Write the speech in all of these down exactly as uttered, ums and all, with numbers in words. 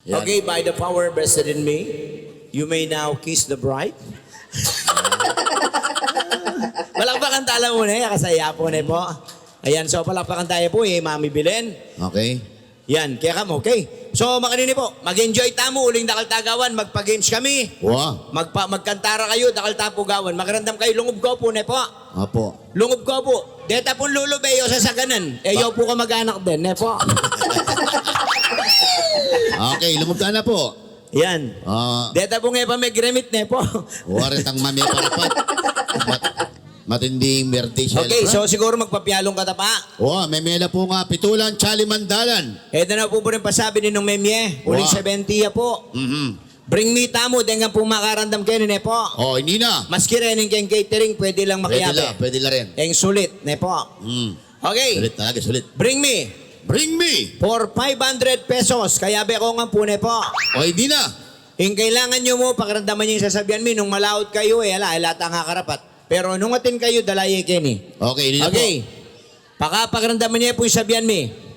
Yan. Okay, by the power vested in me, you may now kiss the bride. Palakpakan tala muna, eh, kasaya po, ne po. Ayan, so palakpakan taya po, eh, Mami Belen. Okay. Yan, kaya kamo, okay. So, makanini po, mag-enjoy tamu, uling dakal ta gawan, magpa-games kami. Wa. Magpa-, magkanta ra kayu, dakal ta pu gawan. Makiramdam kayu, lungub ko pu, ne po. Apo. Lungub ko pu. Deta pung lulu, e yu sasaganan. E yu pu kamag-anak den, ne po. Okay, lungub ta na pu. Yan. Ah. Deta pung e pa megremit, ne po. Wa retang mame pa rapat. Mat-, matinding birthday celebrant. Okay, so siguru magpapialung ka ta pa. Wa, meme la pu nga pitulan, chali mandalan. E ta na pu pu rin pasabi ninung memye, uling seventy ya pu. Mhm. Bring me tamu, deng pung makaramdam keni, ne po. O, ini na. Maski rin ing keng catering, pwede lang makiabe. Pwede la, pwede la rin. Eng sulit, ne po. Mm. Okay. Sulit talaga, sulit. Bring me. Bring me. For five hundred pesos, kayabe ko ngan pu, ne po. O, ini na. Ing kailangan yu mu, pakiramdaman yu ing sasabian mi, nung malaut kayu, e, ala, ala tang kakarapat. Pero nung atin kayu, dala ye keni. Okay, ini na pu. Okay. Pakapakiramdaman ye pu ing sabian mi.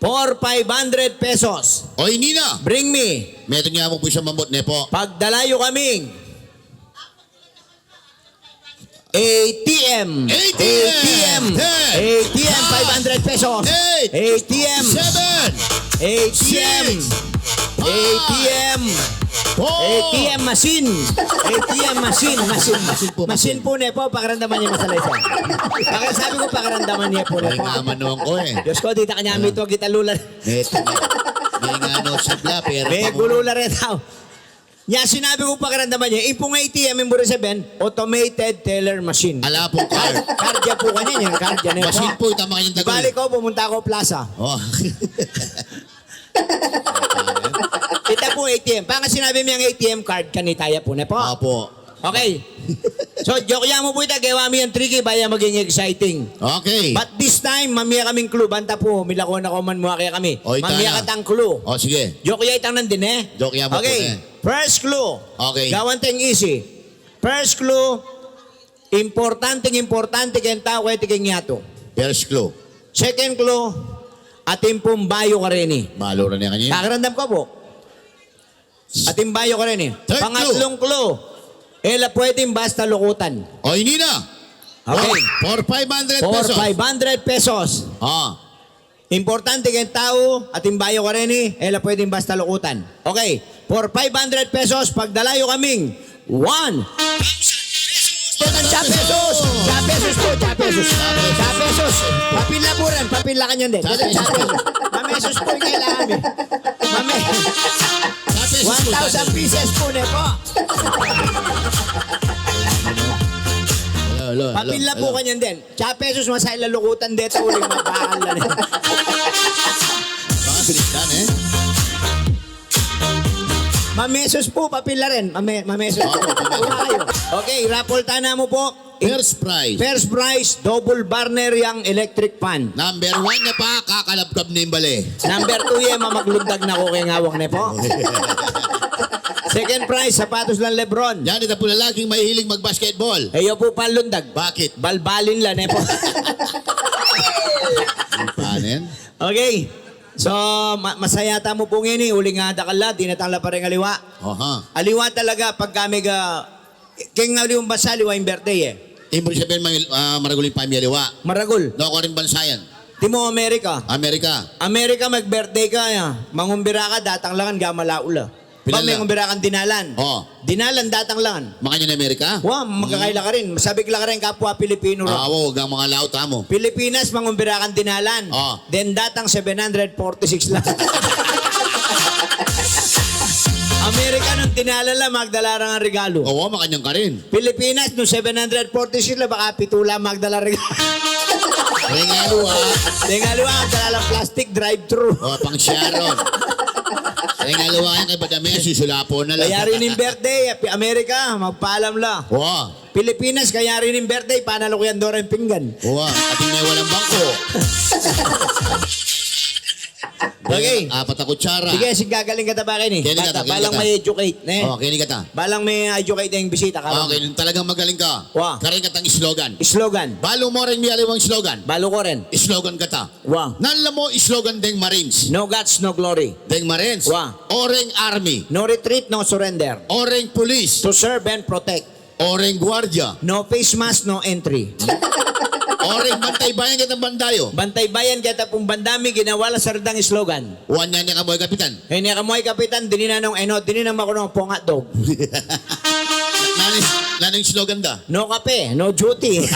For five hundred pesos. O, ini na. Bring me. Metung ya mu pu isang mambut, ne po. Pagdala yu kaming A T M. A T M. A T M. Ten. A T M, five hundred pesos. Eight. A T M. Seven. A T M. Six. A T M. Four. A T M machine. A T M machine. Machine. Machine pu, machine pu, ne po. Pakiramdaman ye masalaysay. Pakiramdaman ye pu, ne po. Ay, nga manong ko, e. Diyos ko, dita kanya mito, gita lula. Metung. Menganu sabla, pero me gulula re tau. Nya sinabi ku pakiramdaman ye, ing pung A T M, ing buri sabian, automated teller machine. Ala pung card. Card ya pu kanyan, yan, card ya, ne po. Machine pu, itang makanyan tagul. Balik ko, pumunta ko plaza. O. Ita pu A T M. Panga sinabi mi yang A T M card, kanita ya pu, ne po. Opo. Okay. So, joke ya mu pu ita, gewa mi yang tricky, ba ya maging exciting. Okay. But this time, mamie kaming clue, banta pu, milako na ko man mua kaya kami. O, ita na. Mamie ka tang clue. O, sige. Joke ya itang nandin, e. Joke ya mu pu, e. Okay. First clue. Okay. Gawan teng easy. First clue, importanteng importante keng tau keti keng yatu. First clue. Second clue, atin pung bayu kareni. Balu ra ne kanyan. Pakiramdam ko pu. Atin bayu kareni. Third clue. Pangatlung clue, e la pwedeng basta lukutan. O, ini na. Okay. For, for five hundred pesos. For five hundred pesos. A. Importante keng tau, atin bayu kareni, e la pwedeng basta lukutan. Okay. For five hundred pesos, pagdala yu kaming one. Cha pesos! Cha pesos pu, cha pesos. Cha pesos. Papel la pu rin, papel la kanyan din. Cha pesos. Mamesos pu ing kailangan mi. Mame-, one thousand pieces pu, ne po. Hello, hello, hello. Papel la pu kanyan din. Cha pesos, masaya la lukutan deta uling mabakal la ne. Baka siniktan, e. Mamesos pu, papel la rin. Mame-, mamesos pu. O, mamesos. Okay, raffle ta namu pu. First prize. First prize, double burner yang electric fan. Number one ne pa, kakalabkab ne ing bale. Number two ye, mamaglundag na ku keng awang, ne po. Second prize, sapatos lang Lebron. Yan, ita pu lalaking mahilig mag-basketball. E yu pu panlundag. Bakit? Balbalin la, ne po. Panen? Okay. So, ma-, masaya tamu pu ngeni, uling dakal la, dinatang la pa ring aliwa. Aha. Aliwa talaga, pagka mega, keng aliwang bansa, aliwa ing birthday, e. Ing buri sabian, may, a, maragul ing pamilialiwa. Maragul. Nukarin bansa yan? Timu Amerika. Amerika. Amerika, mag-birthday ka, ya. Mangumbira ka, datang la ngan, ga malaula. Ba, mengumbira kang dinalan. O. Dinalan, datang la ngan. Makanyan Amerika? Wa, magkakaila ka rin. Sabik la ka rin, kapwa Pilipino ra. A, wa, gang mangalaut tamu. Pilipinas, mangumbira kang dinalan. O. Den datang seven hundred forty-six la. Amerika, nung dinalan la, magdala ra ngan regalu. O, wa, makanyan ka rin. Pilipinas, nung seven hundred forty-six la, baka pitu la magdala regalu. Regalu, a. Regalu, a, magdala lang plastic, drive-thru. O, pang Sharon. Regalu, a, yan kay Badame, susulapon na la. Kayari ning birthday, Amerika, magpaalam la. Wa. Pilipinas, kayari ning birthday, panalukian do ra ing pinggan. Wa, atin ne walang bangko. Okay. Apat a kutsara. Sige, sige, gagaling kata pa keni. Keni kata, keni kata. Balang may educate, ne? O, keni kata. Balang may educate ing bisita, kawan. Okay, nung talagang magaling ka, wa, karin katang slogan. Slogan. Balu mo reng mialiwang slogan. Balu ko rin. Slogan kata. Wa. Nanu la mu slogan deng Marines? No guts, no glory. Deng Marines? Wa. O reng Army? No retreat, no surrender. O reng Police? To serve and protect. O reng Guardia? No face mask, no entry. O reng Bantay Bayan keta bandang yu? Bantay Bayan keta pung bandang mi, ginawa la sardang slogan. Wa, nya ne kamu ay kapitan? E, ne kamu ay kapitan, dininan nong eno, dininan maku nong pong hotdog. Nanu, nanu ing slogan da? No kape, no duty.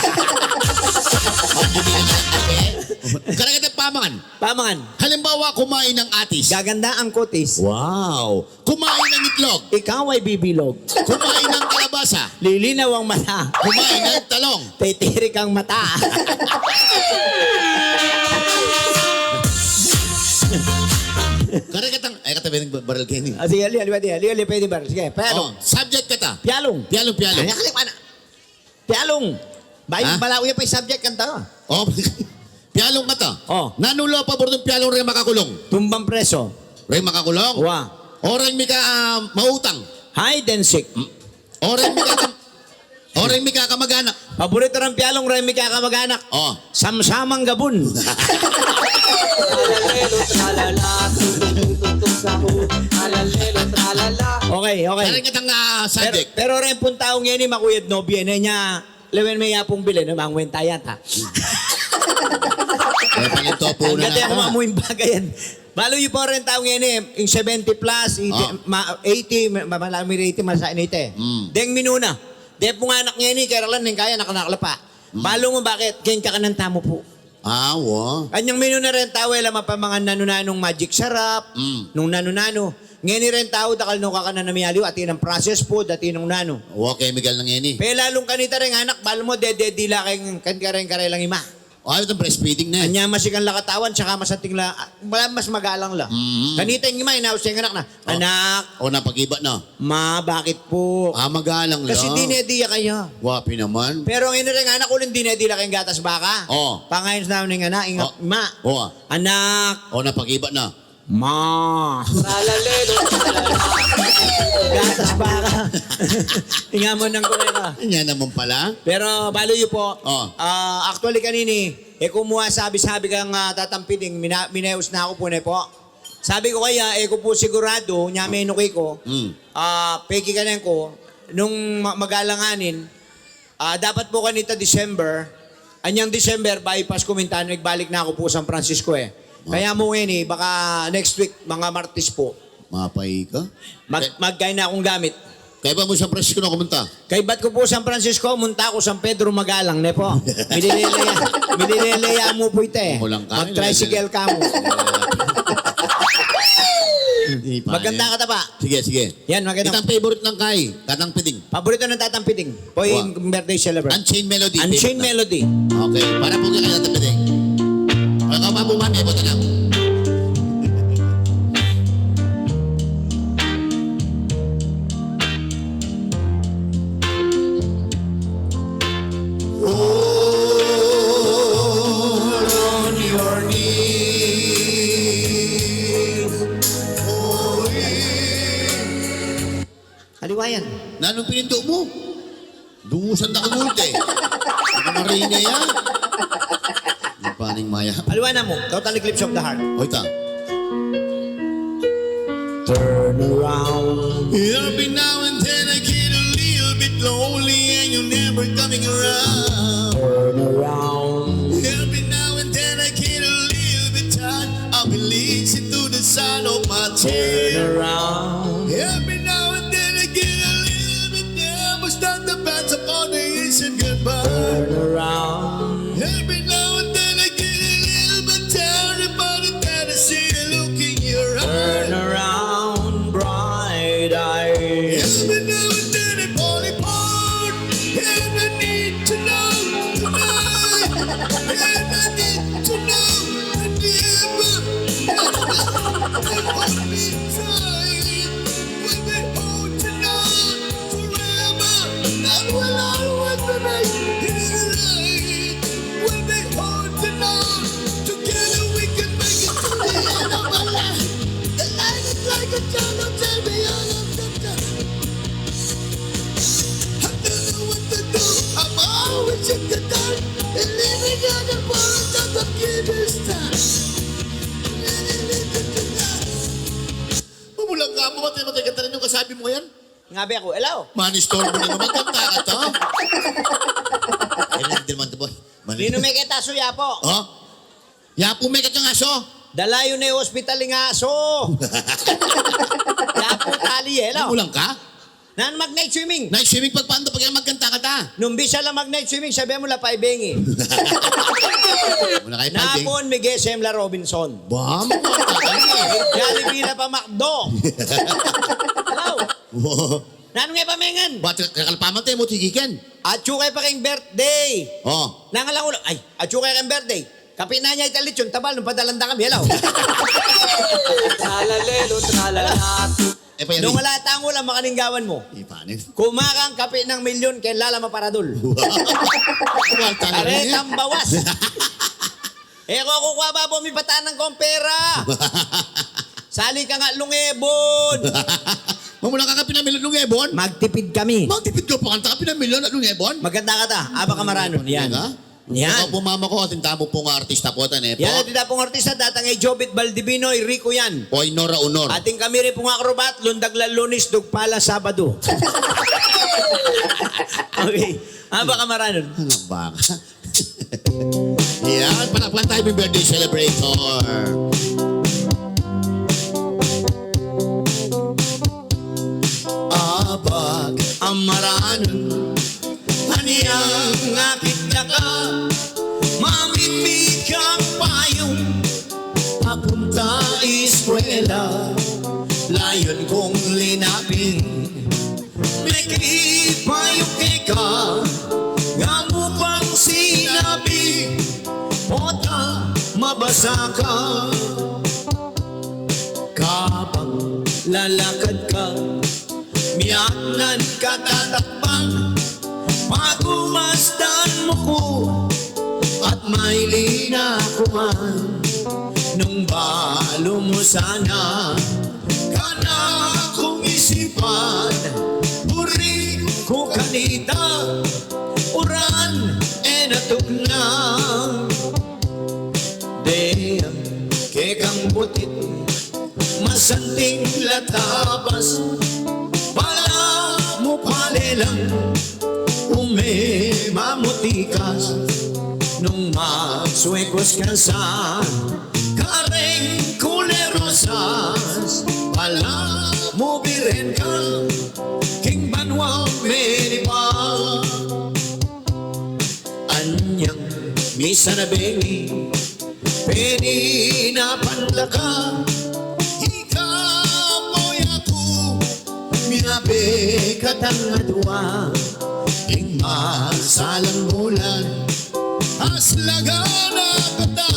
Karin katang pamangan. Pamangan. Halimbawa, kumain ng atis. Gaganda ang kutis. Wow. Kumain ng itlog. Ikaw ay bibilog. Kumain ng kalabasa. Lilinaw ang mata. Kumain ng talong. Titirik ang mata. Karin katang, ay, katabi ng baril keni. Ah, sige, ali, ali, ali, ali, ali, pwede baril. Sige, pialung. O, subject kata. Pialung. Pialung, pialung. Ay, nakalimutan na. Pialung. Bayu, ha? Balayu ya pa ing subject kanta. O, pialung kata. O. Nanu la pabor nung pialung reng makakulung? Tumbang preso. Reng makakulung? Wa. O reng mika, ah, mautang? Hide and seek. Mm. O reng mika kam-, o reng mika kamag-anak? Paborito rang pialung reng mika kamag-anak. O. Samsamang gabun. Tralero, tralala, tutung, tutung, tutung, sahu. Tralero, tralala. Okay, okay. Karin katang, ah, subject. Pero, pero reng pung taung ngeni, makuyad nobya ne, nya lawen me ya pung bili, no? Mangwenta yata. E, palinto pu na. Ang ganda nata. Kung mamu ing bagay yan. Balu yu pu reng taung ngeni, ing seventy plus, eighty, o, ma-, eighty, ma-, ma-, malami eighty, masain eighty. Mm. Deng minuna. Deng pung anak ngeni, kaya la, neng kaya, anak-anak la pa. Mm. Balu mu bakit? Keng kakanan tamu pu. Ah, wa. Anyang minuna reng tau, e la mapamangan nanu-nanung Magic Sarap, mm, nung nanu-nanu. Ngeni reng tau, dakal no kakanan a mialiwa, atin nang processed food, atin nung nanu. Wa, chemical na ngeni. Pela lung kanita reng anak, balu mu, dededila keng, keng kareng-kareng lang ima. O, itang breastfeeding na e. Anya masikan la katawan, saka masanting la, ah, mas magalang la. Mm. Kanita ing ima, inaus ne ing anak na. O. Anak. O, napagibat na. Ma, bakit po? Ah, magalang la. Kasi dinediya kaya. Wa pin naman. Pero ngeni reng anak, uling dinediya la keng gatas baka. O. Pangayun na ning anak, ingat, o, ma. O. Anak. O, napagibat na. Ma. Tralalero. Gatas baka. Inga mu nang kureka. Nya naman pala. Pero balu yu po. O. Ah, actually kanini, e ku mu sabi-sabi kang, ah, Tatang Piding, mina-, minayus na ku pu ne po. Sabi ku kaya, e ku pu sigurado, nya menuki ku, mm, ah, peki kanan ku, nung ma-, magalanganin, ah, dapat pu kanita December, anyang December, bayu Pasku mintanu, igbalik na ku pu San Francisco e. Ah. Kaya mu ngeni, baka next week, mga Martes pu. Mapay ka? Mag-, eh, magkain na kung gamit. Kaybat mu San Francisco na kumunta? Kaybat ku pu San Francisco, munta ku San Pedro Magalang, ne po. Mililele ya, mililele ya mu pu ita e. Mag-tricycle ka mu. Maganda ka ta pa. Sige, sige. Yan, maganda. Itang favorite nang kai, Tatang Piding. Paborito nang Tatang Piding. Po ing birthday celebrant. Unchained Melody. Unchained Melody. Okay, para pu kay Tatang Piding. Ay, kau pa pu, mami, buta na. Aliwa yan. Nanung pininto mu? Dungusan na ku multe. Marine ya. Ang paning maya. Aliwa na mu. Total Eclipse of the Heart. Oy, ta. Turn around. Every now and then I get a little bit lonely and you're never coming around. Turn around. Every now and then I get a little bit tired. I'll be listening to the sound of my tears. Turn around. Every now and then I get a little bit nervous that the best of all the years and goodbye. Turn around. Every now and then I get a little bit tired about it that I see a look in your eye. Turn around, bright eyes. Every now and then I fall apart. Every Apo, matay, matay ka talaga yung kasabi mo yan? Nga be aku, hello? Manistorbo na yung magkanta ka to. Ayun, hindi naman to, boy. Mani- Ninu me keta asu, Yapo? Oh? Yapu me keta asu. Dala yu ne hospital ing asu. Yapu tali, hello? Nangulang ka? Nanu mag-night swimming? Night swimming, pagpanda, pag magkanta ka ta. Nung bisa la mag-night swimming, sabi mu la paibengi. Muna kayo, paibengi. Napun, mige sem la Robinson. Ba, magkanta ka na. Jollibee la pa McDo. Hello? Wow. Nanu nge pamengan? Ba't kakalpaman tayo mo, tigikan? Atyu ke pa keng birthday. Oh. Nangalang ulam. Ay, atyu ke keng birthday. Kape na niya italichon, tabal nung padalan da kami. Hello? Tralalelo, tralala. E, pa yan, nung e. Wala tang ulam, makaninggawan mu. Ipanin. Kumakang kape nang milyon, keng lala maparadul. Wow. Kuwan talaga. Karetang bawas. E, ko, kukwa babo mi patan nang kompera. Sali ka nga lungebon. Mamula ka nga pinamilyon lungebon? Magtipid kami. Magtipid ka pa kanta ka pinamilyon at lungebon? Maganda ka ta. Aba ka maranun. Yan. Yan. Ako po, mama ko, atin tamu pong artista po, atan e po. Yan, atin ta pong artista, datang e Jobit Baldivino, Rico yan. Oy, Nora Honor. Atin kami rin pong acrobat, lundag la Lunes, dugpa la Sabado. Okay. Aba ka maranun. Ano ba? Yan, palakpakan tayo, happy birthday celebrator. Abag a maranun, anyang akit na ka, mamimit kang payung, papunta eskwela, layun kong linapin. Mekipayung keka, nga mu pang sinabi, pota mabasa ka. Kabang lalakad ka, miyanan ka tatakbang, pagumasdan mu ku, at mailin aku man, nung balu mu sana. Kana kung isipan, buri ku kanita, uran e na tuknang. Deng kekang butit, masanting la tabas, bala mu palelang, ume mamutikas, nung magsuekos ka sa kareng kulerosas, bala mu biren ka king banwang menipa. Anyang misa na bengi, peninapan da ka, ika mu ya ku, miyabe katang adua, ing masalang mulan, aslagan na kata,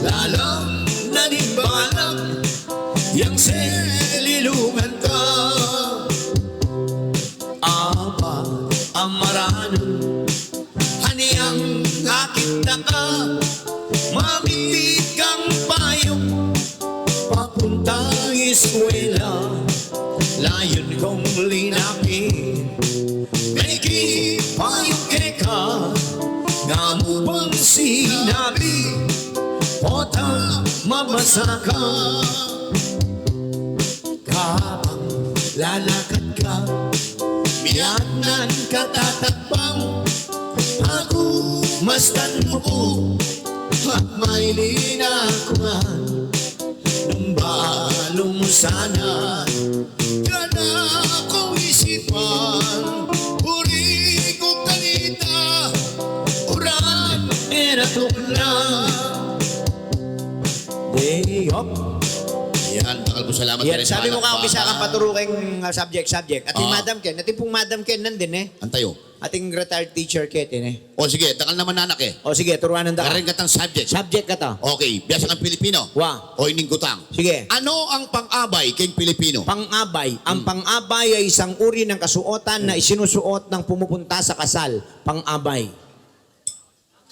lalam na ning balang, yang selilungan ka. Aba, a maranun, anyang akit na ka, mamipit kang payung, papuntang eskwela, layun kong linapin. Mekipayung keka, nga mu pang sinabi, pota mabasa ka. Kabang lalakad ka, miyanan ka tatakbang, aku mastan mu ku, at mailin aku man, nung balu mu sana. Kana kung isipan, buri ku kanita, uran e na tuknang. Day off. Yan, dakal pung salamat. Yan, sabi mu ka, umpisa kang paturu keng, ah, subject, subject. Ating Madam Ken, ating pung Madam Ken nandin e. Antayo. Ating retired teacher keti ne. O sige, dakal naman anak e. O sige, turuan da ka. Kareng katang subject. Subject kata. Okay, biasa kang Pilipino. Wa. O ining kutang. Sige. Ano ang pang-abay keng Pilipino? Pang-abay. Ang pang-abay ay isang uri ng kasuotan na isinusuot ng pumupunta sa kasal. Pang-abay.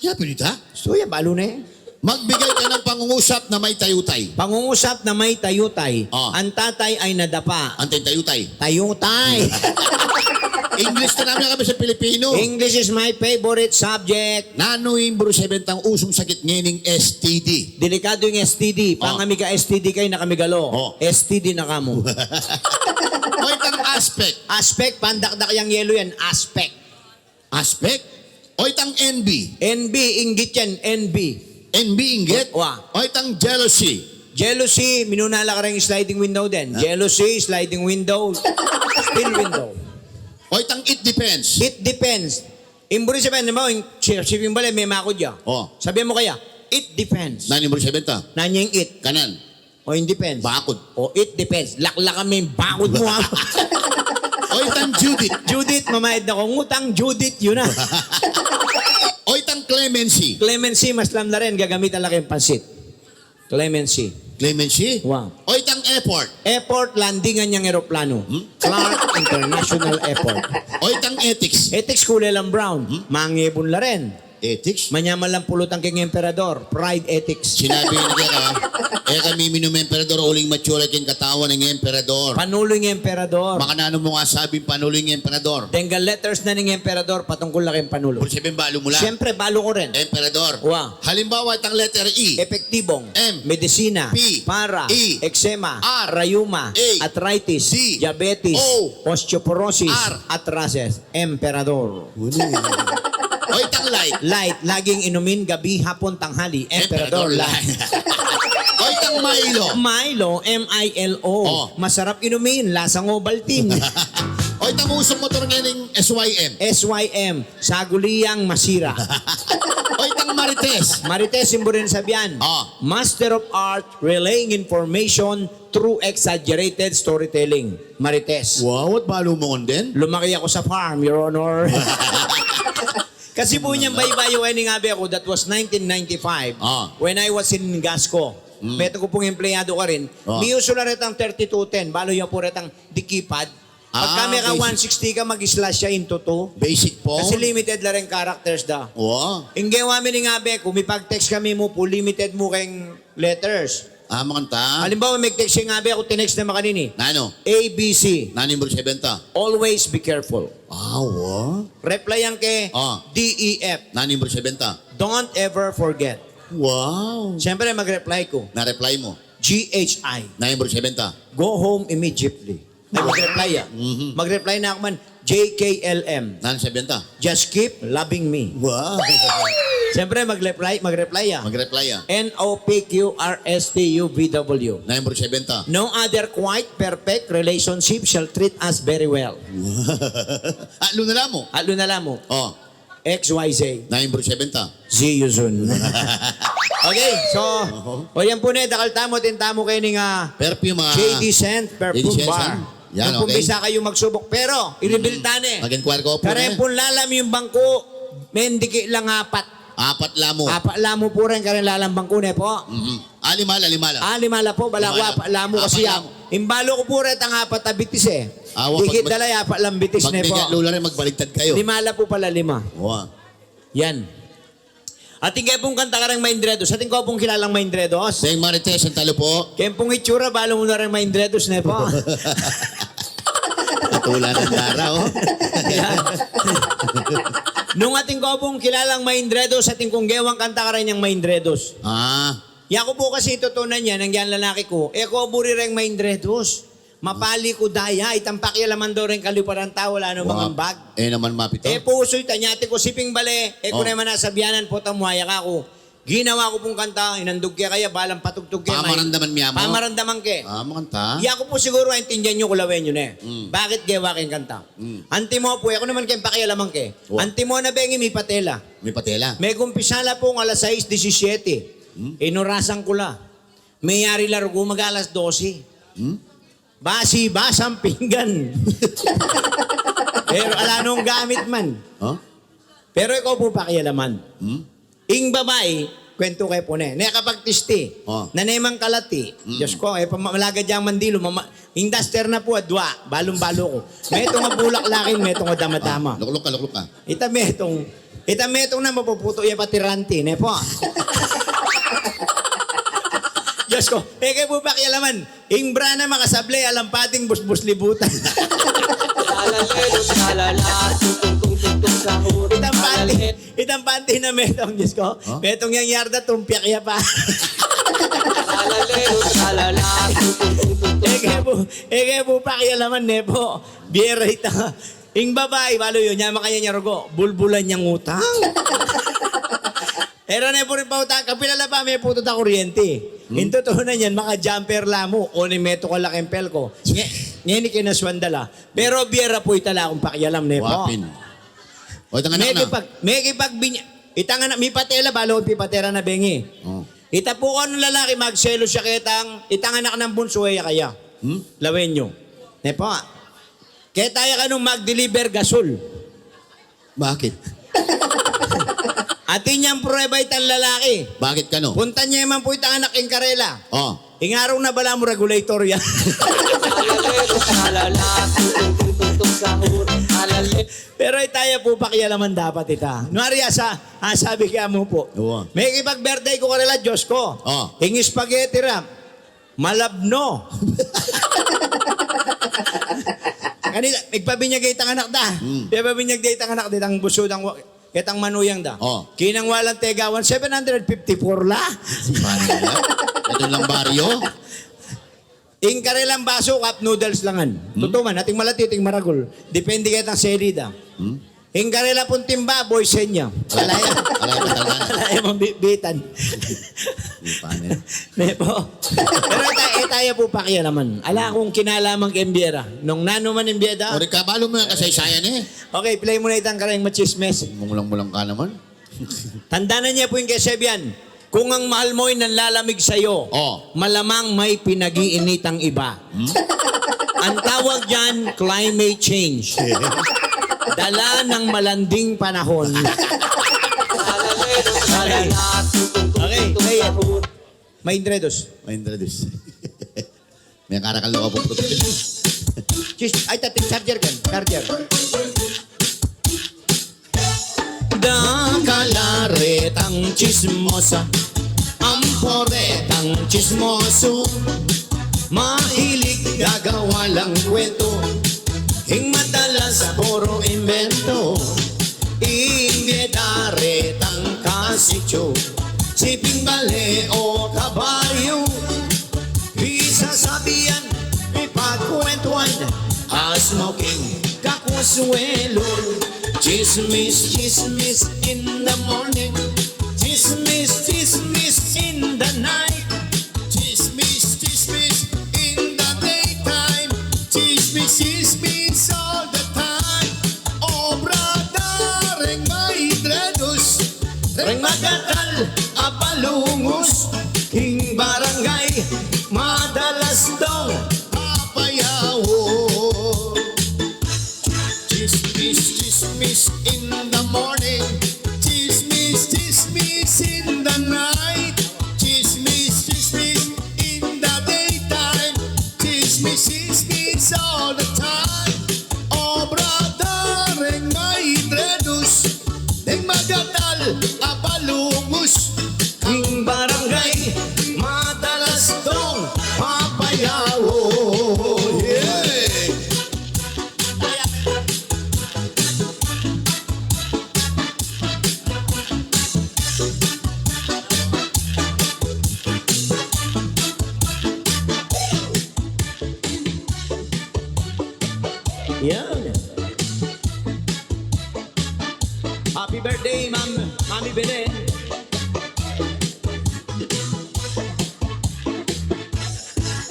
Ya, pinita? Suya, balu ne. Magbigay ka ng pangungusap na may tayutay. Pangungusap na may tayutay. O. Ang tatay ay nadapa. Antay tayutay? Tayutay. English na namin kami sa Pilipino. English is my favorite subject. Nanu ing buri sebentang usung sakit ngening S T D? Delikadu ing S T D. Oh. Pangamiga S T D kayu na kami galo. Oh. S T D na kamu. O itang aspect. Aspect, pandakdak yang yelo yan. Aspect. Aspect? O itang envy? Envy, inggit yan. Envy. Envy, inggit? Wa. O itang jealousy? Jealousy, minuna la kareng sliding window din. Ha? Jealousy, sliding window, steel window. O itang it depends? It depends. Ing buri sebentang, halimbawa, ing si-, siping bale, me makud ya. Oh. Sabi mu kaya, "It depends." Nanu ing buri sebentang? Nanu ing it? Kanan. O, it depends. Bakud. O, it depends. Laklakan me ing bakud mu, ha? O itang Judith? Judith, mamayad na kung utang, Judith, yun na. O itang clemency? Clemency, mas lam na rin. Gagamitan la keng pansit. Clemency. Clemency? Wa. O itang airport? Airport, landingan yang eroplano. Hmm? Clark International Airport. O itang ethics? Ethics, kule lang brown. Hmm? Mangebun la rin. Ethics? Manyaman lang pulutan keng emperador. Pride ethics. Sinabi ni kaya, e kami minum emperador, uling matsura keng katawan ning emperador. Panulu ing emperador. Makananu mu nga sabing panulu ing emperador? Denggan letters na ning emperador, patungkul la keng panulu. Buri sebentang balu mu la? Siyempre, balu ku rin. Emperador. Wa. Halimbawa, itang letter E. Epektibong. M. Medisina. P. Para. E. Eksema. R. Rayuma. A. Arthritis. D. Diabetes. O. Osteoporosis. R. Atrases. Emperador. Uli. O itang light? Light, laging inumin, gabi, hapon, tanghali. Emperador Light. O itang Milo? Milo, M I L O. Oh. Masarap inumin, lasang Ovaltine. O itang usung motor ngening S Y M? S Y M, saguli yang masira. O itang Marites? Marites, ing buri nang sabian. Oh. Master of Art, Relaying Information Through Exaggerated Storytelling. Marites. Wow, at balu mu ngan din? Lumaki aku sa farm, Your Honor. Kasi pu inyang baybayu ing abe ku, that was nineteen ninety-five, ah, when I was in Gasco. Mm. Metung ku pung empleyado karin. Ah. Miyusu la retang thirty-two ten, balu ya pu retang dikipad. Pagka meka one sixty ka, mag-slash ya into two. Basic font. Kasi limited la ring characters da. Wow. Ing gewa mi ning abe ku, mipag-text kami mu pu, limited mu keng letters. Ah, makanta. Halimbawa, mag-text ya ing abe ku, tinext na makanini. Nanu? A B C. Nanu ing buri sebentang? Always be careful. Ah, wa. Reply yang ke, ah, D E F. Nanu ing buri sebentang? Don't ever forget. Wow. Siyempre, mag-reply ku. Na-reply mu? G H I. Nanu ing buri sebentang? Go home immediately. Ay, mag-reply ya. Mhm. Mag-reply na aku man, J K L M. Nanu ing sebentang? Just keep loving me. Wow. Siyempre, mag-reply, mag-reply ya. Mag-reply ya. N O P Q R S T U V W. Nanu ing buri sebentang? No other quite perfect relationship shall treat us very well. Atlu na la mu. Atlu na la mu. Oh. X Y Z. Nanu ing buri sebentang? See you soon. Okay, so, oho, o yan pu ne, dakal tamu, atin tamu keni ning, ah, perfume, ah, J D Scent Perfume Bar. Yan, okay. Kung bisa kayu magsubuk, pero, i-reveal ta ne. Mag-inquire ku pu ne. Kareng pung lalam ing bangku, mendiki lang apat. Apat la mu. Apat la mu pu reng kareng lalam bangku ne pu. Mhm. Ah, lima la, lima la. Ah, lima la pu, balaku apat la mu kasi, ah, ing balu ku pu retang apat a bitis e. Dikit da la, apat lang bitis ne pu. Pag lima la, magbaligtad kayu. Lima la pu pala, lima. Wa. Yan. Atin ke pung kanta kareng Maindredos. Atin ko pung kilalang Maindredos. Deng Marites, ang talo pu. Keng pung itsura, balu mu na reng Maindredos ne pu. Katula nang dara, oh. Yan. Nung atin ko pung kilalang Maindredos, atin kung gewang kanta kareng Maindredos. Ah. Yaku pu kasi tutunan ya, nang yan lalaki ku, e ku buri reng Maindredos. Mapali ku daya, itang pakialaman do reng kaliparan tau, ala namang ambag. E naman mapito. E pusu ita, nyati ku siping bale, e ku naman nasabianan, potang muaya kaku. Ginawa ku pung kanta, inandug ke kaya, balang patugtug ke, pamarandaman mi amu. Pamarandaman ke. Ah, makanta. Yaku pu siguru, aintindian yu, kulawen yu ne. Mm. Bakit gewa keng kanta? Mm. Antimo pu, e ku naman keng pakialaman ke. Wa. Antimo na bengi mipatela. Mipatela. Megumpisa la pung alas sais disisiete. Mm. Inurasan ku la. Meyari la rugu mag-alas dose. Hmm? Basi-basang pinggan. Pero ala nung gamit man. Huh? Pero e ko pu pakialaman. Hmm? Ing babai, kwentu ke pu ne. Nekapagtisti. Oh. Nanemang kalati. Mm. Diyos ko, e pa malagad yang mandilu. Mama-, ing duster na pu, adwa. Balung-balu ku. Metung a bulak lakin, metung a damadama. Ah, lukluk ka, lukluk ka. Ita metung, ita metung na mapuputo ya pati ranti, ne pu. Diyos ko, e ke pu pakialaman. Ing bra na makasable, alang pating busbus libutan. Alalero, alala, tung, tung, tung, tung, tung, sahur. Itang panty, itang panty na metung, Diyos ko. Huh? Metung yang yarda, tumpiak ya pa. Alalero, alala, tung, tung, tung, tung, tung, sahur. Eke bu, eke bu pakialaman ne pu. Bie ra ita. Ing babai, balu yu, nya makanyan ya rugu, bulbulan yang utang. Pero ne pu rin pautang, kapila la ba me putu ta kuryente? Hmm? Ing tutunan yan, maka-jumper la mu, o ni metung a la keng pelko. Nge, ngeni kinasuan da la. Pero bie ra pu ita, ala kung pakialam ne pu. Wapin. O, itang anak na. Mekipag-, mekipagbinya-, itang anak, mipate la, balu pipate ra na bengi. Oh. Ita pu kung anung lalaki magselos ya ketang, itang anak nang bunsu e ya kaya. Hmm? Lawen yu. Ne pu. Keta ya kanung mag-deliver gasol. Bakit? Atin yang prueba itang lalaki. Bakit kanu? Puntan ye man pu itang anak king karela. Oh. Ing arung na bala mu regulator ya. Alala, tung, tung, tung, tung, tung, sahur. Alala. Pero ita ya pu pakialaman dapat ita. Nuari asa, asabi ke mu pu. Uwa. Mekipag-birthday ku karela, Diyos ko. Oh. Ing spaghetti ra. Malabno. Kanita, migpabinyag itang anak da. Hmm. Pipabinyag da itang anak da, itang bunsu dang wa-, ketang manuyang da. Oh. Kinang walang tegawan, seven hundred fifty-four la. Paano na? Ito lang baryo? Ing karelang basu, cup noodles langan. Hmm? Tutu man, ating malati, ating maragul. Depende ketang seri da. Hmm? Ing karela pung timba, boy senya. Alaya. Alaya, batal na. Alaya, mabitbitan. Di pa, ne? Ne pu. Pero ita, ita ya pu pakialaman. Ala kung kinalaman keng bie ra. Nung nanu man ing bie da. O, di ka, balu mu yang kasaysayan e. Okay, play mu na itang kareng machismis. Munglang-mulang ka naman. Tandanan ye pu ing kesebian. Kung ang mahal mo ay nanlalamig sa'yo, oh, malamang may pinag-iinitang iba. Hmm? Ang tawag diyan, climate change. Dala ng malanding panahon. Okay. Okay, okay. May introduce. May introduce. May karakal na ka pong produkto. Chis-, ay, tating charger kan. Charger. Dakal a retang chismosa, ampo retang chismoso. Mahilig gagawa lang kwento, ing madalas puro imbento. Ing bie da retang kasicho, siping bale o kabayo. Pisasabian, pipagkwentuan, a smoking, kakuswelo. Chismis, chismis in the morning. Chismis, chismis in the night. Chismis, chismis in the daytime. Chismis, chismis all the time. Obra da reng maindredus, reng magatal a balungus, king barangay madalas dong papayawo. Chismis, chismis in the morning. Chismis, chismis in the night. Chismis, chismis in the daytime. Chismis, chismis all the time. Obra da reng maindredus, reng magatal a balungus, king barangay madalas dong papayawo. Yeah! Yan. Happy birthday, Ma'am, Mami Belen.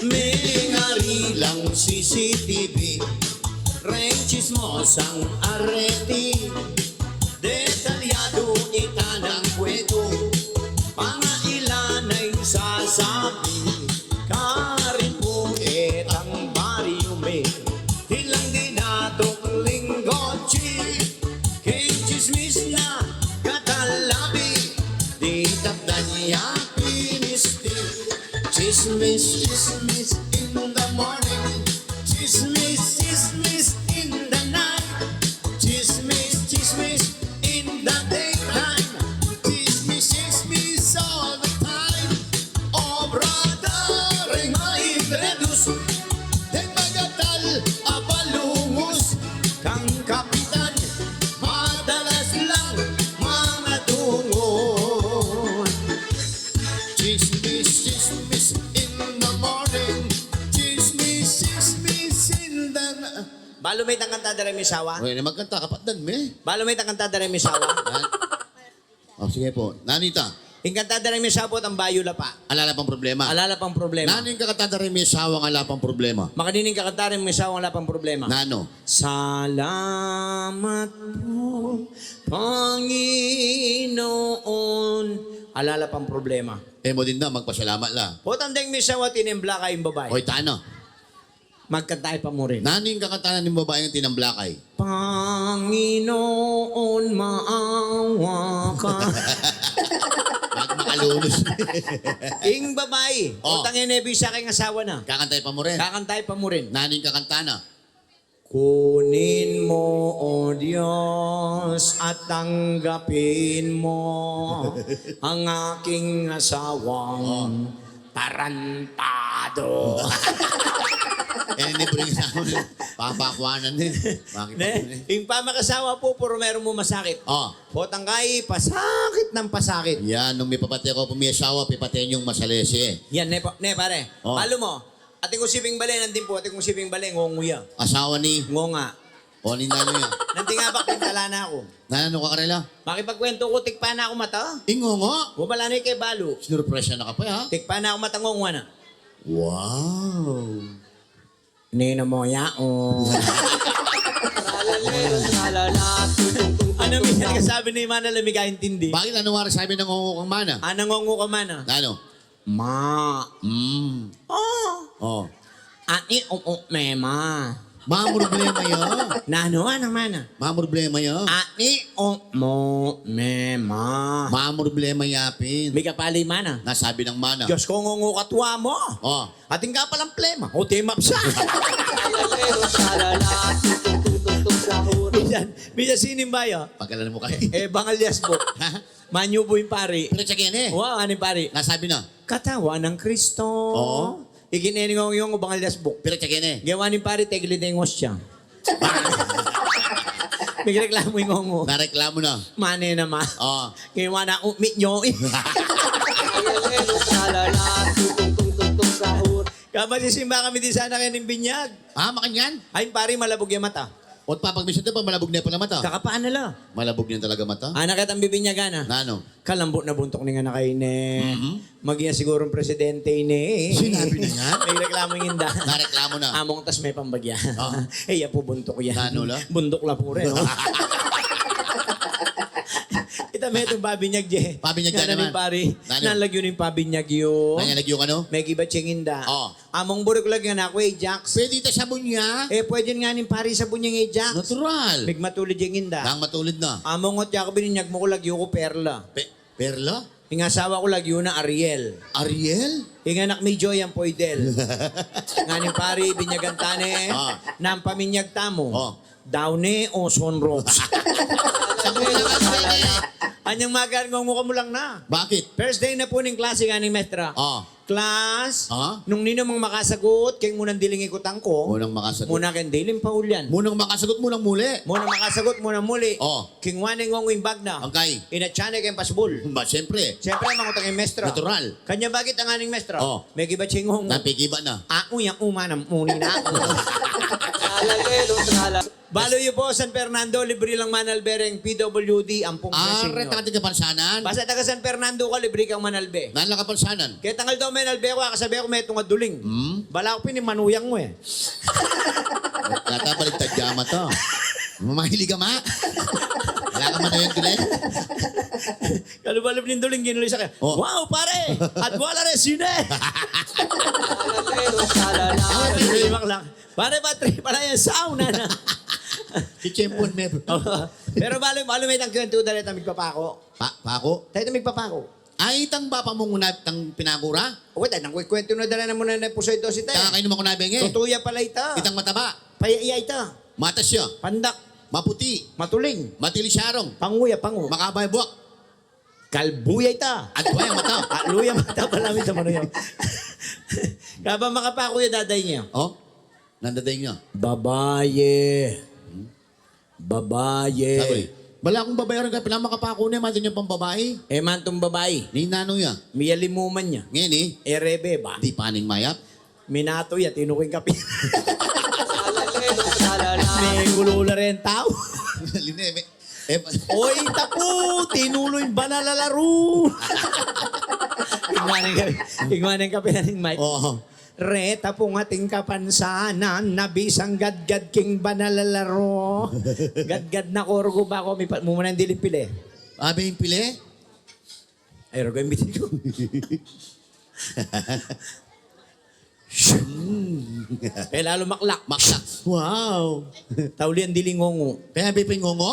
Mengari lang C C T V, reng chismosang areti. Detalyado ita nang kwentu, pangailan a isasabi, karin pu ketang baryu mi, ilang dinatuk linggochi, king chismis na katalabi, di takdan ya pinisti. Chismis, chismis in the morning, chismis, chismis in the night. Chismis, chismis in the daytime. Chismis, chismis all the time. Obra da reng maindredus, reng magatal a balungus, Balu me itang kanta da reng misawa? Uy, ini magkanta, kapatdan me. Balu me itang kanta da reng misawa? Ha? O, sige po. Nanu ita? Ing kanta da reng misawa potang bayu la pa. Ala la pang problema. Ala la pang problema. Nanu ing kakanta da reng misawang ala pang problema? Makanini ing kakanta da reng misawang ala pang problema? Nanu? Salamat po, Panginoon. Ala la pang problema. E mu din na, magpasalamat la. Potang deng misawa, tinembla kaya ing babai. Oy, tana. Magkanta ya pa murin. Nanu ing kakanta na ning babai a tinamblakay? Panginoon, maawa ka. Mag-, makalunus. Ing babai, o, tangin e bisa keng asawa na. Kakanta ya pa murin. Kakanta ya pa murin. Nanu ing kakanta na? Kunin mo, O Diyos, at tanggapin mo ang aking asawang tarantado. E, ini bring sa akin. Papakuanan e. Bakit ne? Ing pamakasawa po, puro meron mu masakit. O. Potang kay pasakit nang pasakit. Yan, nung mipapati ku pu misawa, pipati yung masalese. Yan, ne, pa-, ne, pare. O. Balu mu. Atin kung siping bale, nandin po, atin kung siping bale, ngongu ya. Asawa ni? Ngonga. O, ninanu ya? Nandin nga ba, pintala na aku. Nanu ka karela? Makipagkwentu ku, tikpa na aku mata. Ing ngongo? Bumala na ike balu. Sinurpresa na ka pa, ha? Tikpa na aku mata, ngongu na. Wow. Nina mo ya, o. Ano minsan ka sabi ni Mana, lami ka intindi. Bakit, ano nga sabi ng ngongo kang Mana? Ano ngongo kang Mana? Ano? Ma. Mm. O. O. Ani umu mema. Ma, problema ya. Nanu, anang Mana? Ma, problema ya. Ani umu mema. Ma, problema ya pin. Mika pali Mana. Nasabi ng Mana. Diyos ko, ngungu ka tuwa mu. O. Atin ka palang plema. O, temap sa. Bisan, bisan sinimba ya. Pagkalan mu kayo. E, bangal yasbuk. Manyubu ing pari. Pero tsaka yan e. Wa, aning pari. Nasabi na. Katawan ng Kristo. Oo. Ikin e ning ngongu, bangal yasbuk. Pero tsaka yan e. Gewa ning pari, tegli deng osya. Migreklamu ing ngongu. Nareklamu na. Mane na ma. Oo. Gewa na, umit nyo. Kaba sisimba kami di sana kaya ning binyag. Ah, makanyan? Ay, pari, malabug ya mata. Ot papagmisan te pa, malabug ne pala mata. Kakapaan na la. Malabug ne talaga mata. Anak, ketang bibinyagan na. Nanu? Kalambut na buntuk ning anak a ini. Mhm. Maging sigurong presidente ini. Sinabi na yan? May reklamo ing inda. Nareklamo na. Among tas me pang bagya. Ah. E ya pu buntuk yan. Nanu la? Buntuk la pu re, no? Ita me itung pabinyag, je. Pabinyag na naman. Pari. Nanu? Nalagyu ning pabinyag yu. Nanu, lagyu ka, no? Mekibat ya ing inda. Oh. Among buri ku lagyan aku Ajax. Pwede ita sabun ya? E, pwede ngana ning pari sabun yang Ajax. Natural. Pigmatulid ya ing inda. Nang matulid na. Among ot ya ku bininyag mu, ku lagyu ku Perla. Pe-, Perla? Ing asawa ku lagyu na Ariel. Ariel? Ing anak mi Joy, ampo Idel. Ngana ning pari, binyagan ta ne. Ah. Nang paminyag tamu. Oh. Downy o Sunrocks. Sabun na kasi. Anyang magaan, ngungu ka mu lang na. Bakit? First day na pu ning klase, ngana ning mestra. Oh. Class, ah? Nung ninu mang makasagut, keng munang diling ikutan ku. Munang makasagut. Muna keng diling paulyan. Munang makasagut, munang muli. Munang makasagut, munang muli. Oh. Keng wa ne ngungu ing bag na. Angkay. Inatsa ne keng pasbul. Ba, siyempre. Siyempre, mangutang ing mestra. Natural. Kanya, bakit, ngana ning mestra? Oh. Mekibat ya ing ngungu. Napikibat na. Aku yang umanam, muni na aku. Balu yu po, San Fernando, libri lang manalbe reng P W D, ampung presyo. Are, taga Kapansanan? Basta taga San Fernando ka, libri kang manalbe. Nanu la Kapansanan? Ketang aldo menalbe ku, akasabe ku metung a duling. Hmm? Bala ku pin ing manuyang mu e. Yata baligtad ya mata. Mahilig ka ma? Wala ka manuyang duling? Kalubalub ning duling, ginulis sa kaya. Oh. Wow, pare! At wala rin sine! Ay, pare. Pare, battery pala yan, sound, ana. Si Chempon, me. Oo. Pero balu, balu me itang kwentu da retang migpapako. Pa-, pako? Tayo itang migpapako. Ay, itang bapa mung una, itang pinako ra? O, tayo itang kwentu na da reta muna na pusoy dosi tayo. Itang kakainu makunabe nge. Tutu ya pala ita. Itang mataba. Paya ya ita. Matas ya. Pandak. Maputi. Matuling. Matili sarong. Pangu ya, pangu. Makaba ya buak. Kalbu ya ita. Adwa ya mata. Alu ya mata pala, mi tamano ya. Kaba makapako ya, dadaing ya. Oh? Nanu dadaing ya? Babaye. Hmm? Babaye. Sabi, bala kung babae rin ka, pinamakapako ne, mantu ya pang babai. E, mantung babai. Ninanu ya? Miyalimuman ya. Ngeni? E, rebe ba? Di paning mayap. Minatu ya, tinuking kapi. Tau. Line, me-, eh, oy, tapu, tinulo ing banal a laro. Ingwa neng ka-, ingwa neng kapilan ning Mike. Oo. Reta pung ating kapansanan, nabisang gadgad king banal a laro. Gadgad na korgo ba ko, mi pa-, mumuna ing diling pile. Abi ing pile? Ay, rogo ing bitin ku. Eh, lalu maklak. Maklak. Wow. Tauli ing diling ngungu. Kaya bibi ngungu?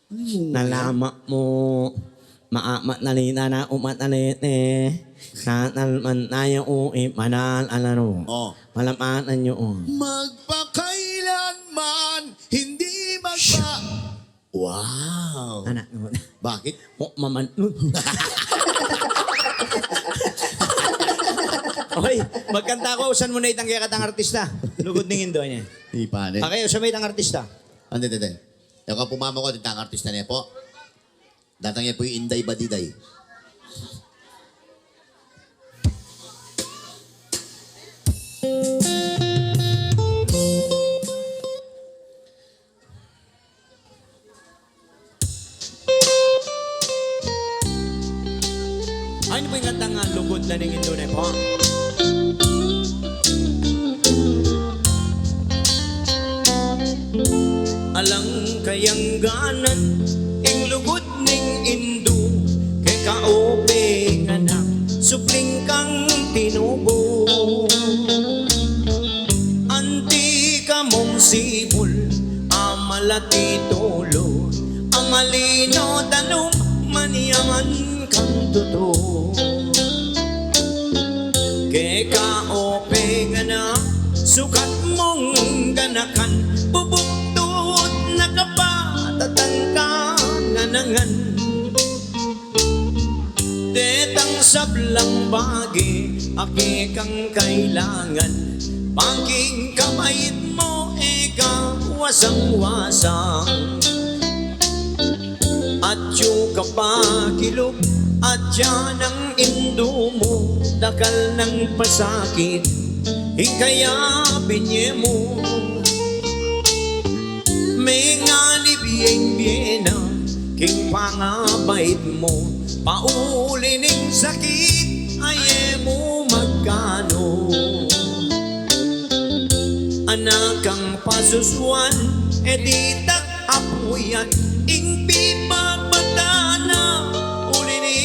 Ngungu. Nalamak mu. Maamat na ni nana umat na ni ni. Natal man na ya u imanal alanu. Oh. Malaman na yu u. Magpakailanman, hindi magpa- Wow. Anak mo. Bakit? Mo maman. Oy, magkanta ko, usan mu na itang kekatang artista. Lugud ning Indo ne. Di pa, ne? Okay, usan mu itang artista. Ande, ande, ande. Eka, pumama ko, itang artista ne po. Datang ya po ing Inday Badiday. Ay, ini po ing kantang, ah, Lugud na ning Indu ne po. Alang kayang ganan ing lugud ning indu, keka o penganak, supling kang tinubo. Anti ka mung sibul, a malati tulu, a malino danum, manyaman kang tutu. Keka o penganak, sukat mung ganakan, bubuktud na kapat at ang kananangan. Detang sablang bage, a kekang kailangan, pangking kamait mu, e ka wasang-wasang. Atyu ka pa kilub, atyan ing indu mu, dakal nang pasakit ing kaya binye mu. Menganib ya ing bie na king pangabait mu, pauli ning sakit a e mu magkanu. Anak kang pasusuan, e ditak apuyat ing pipabata na, uli ni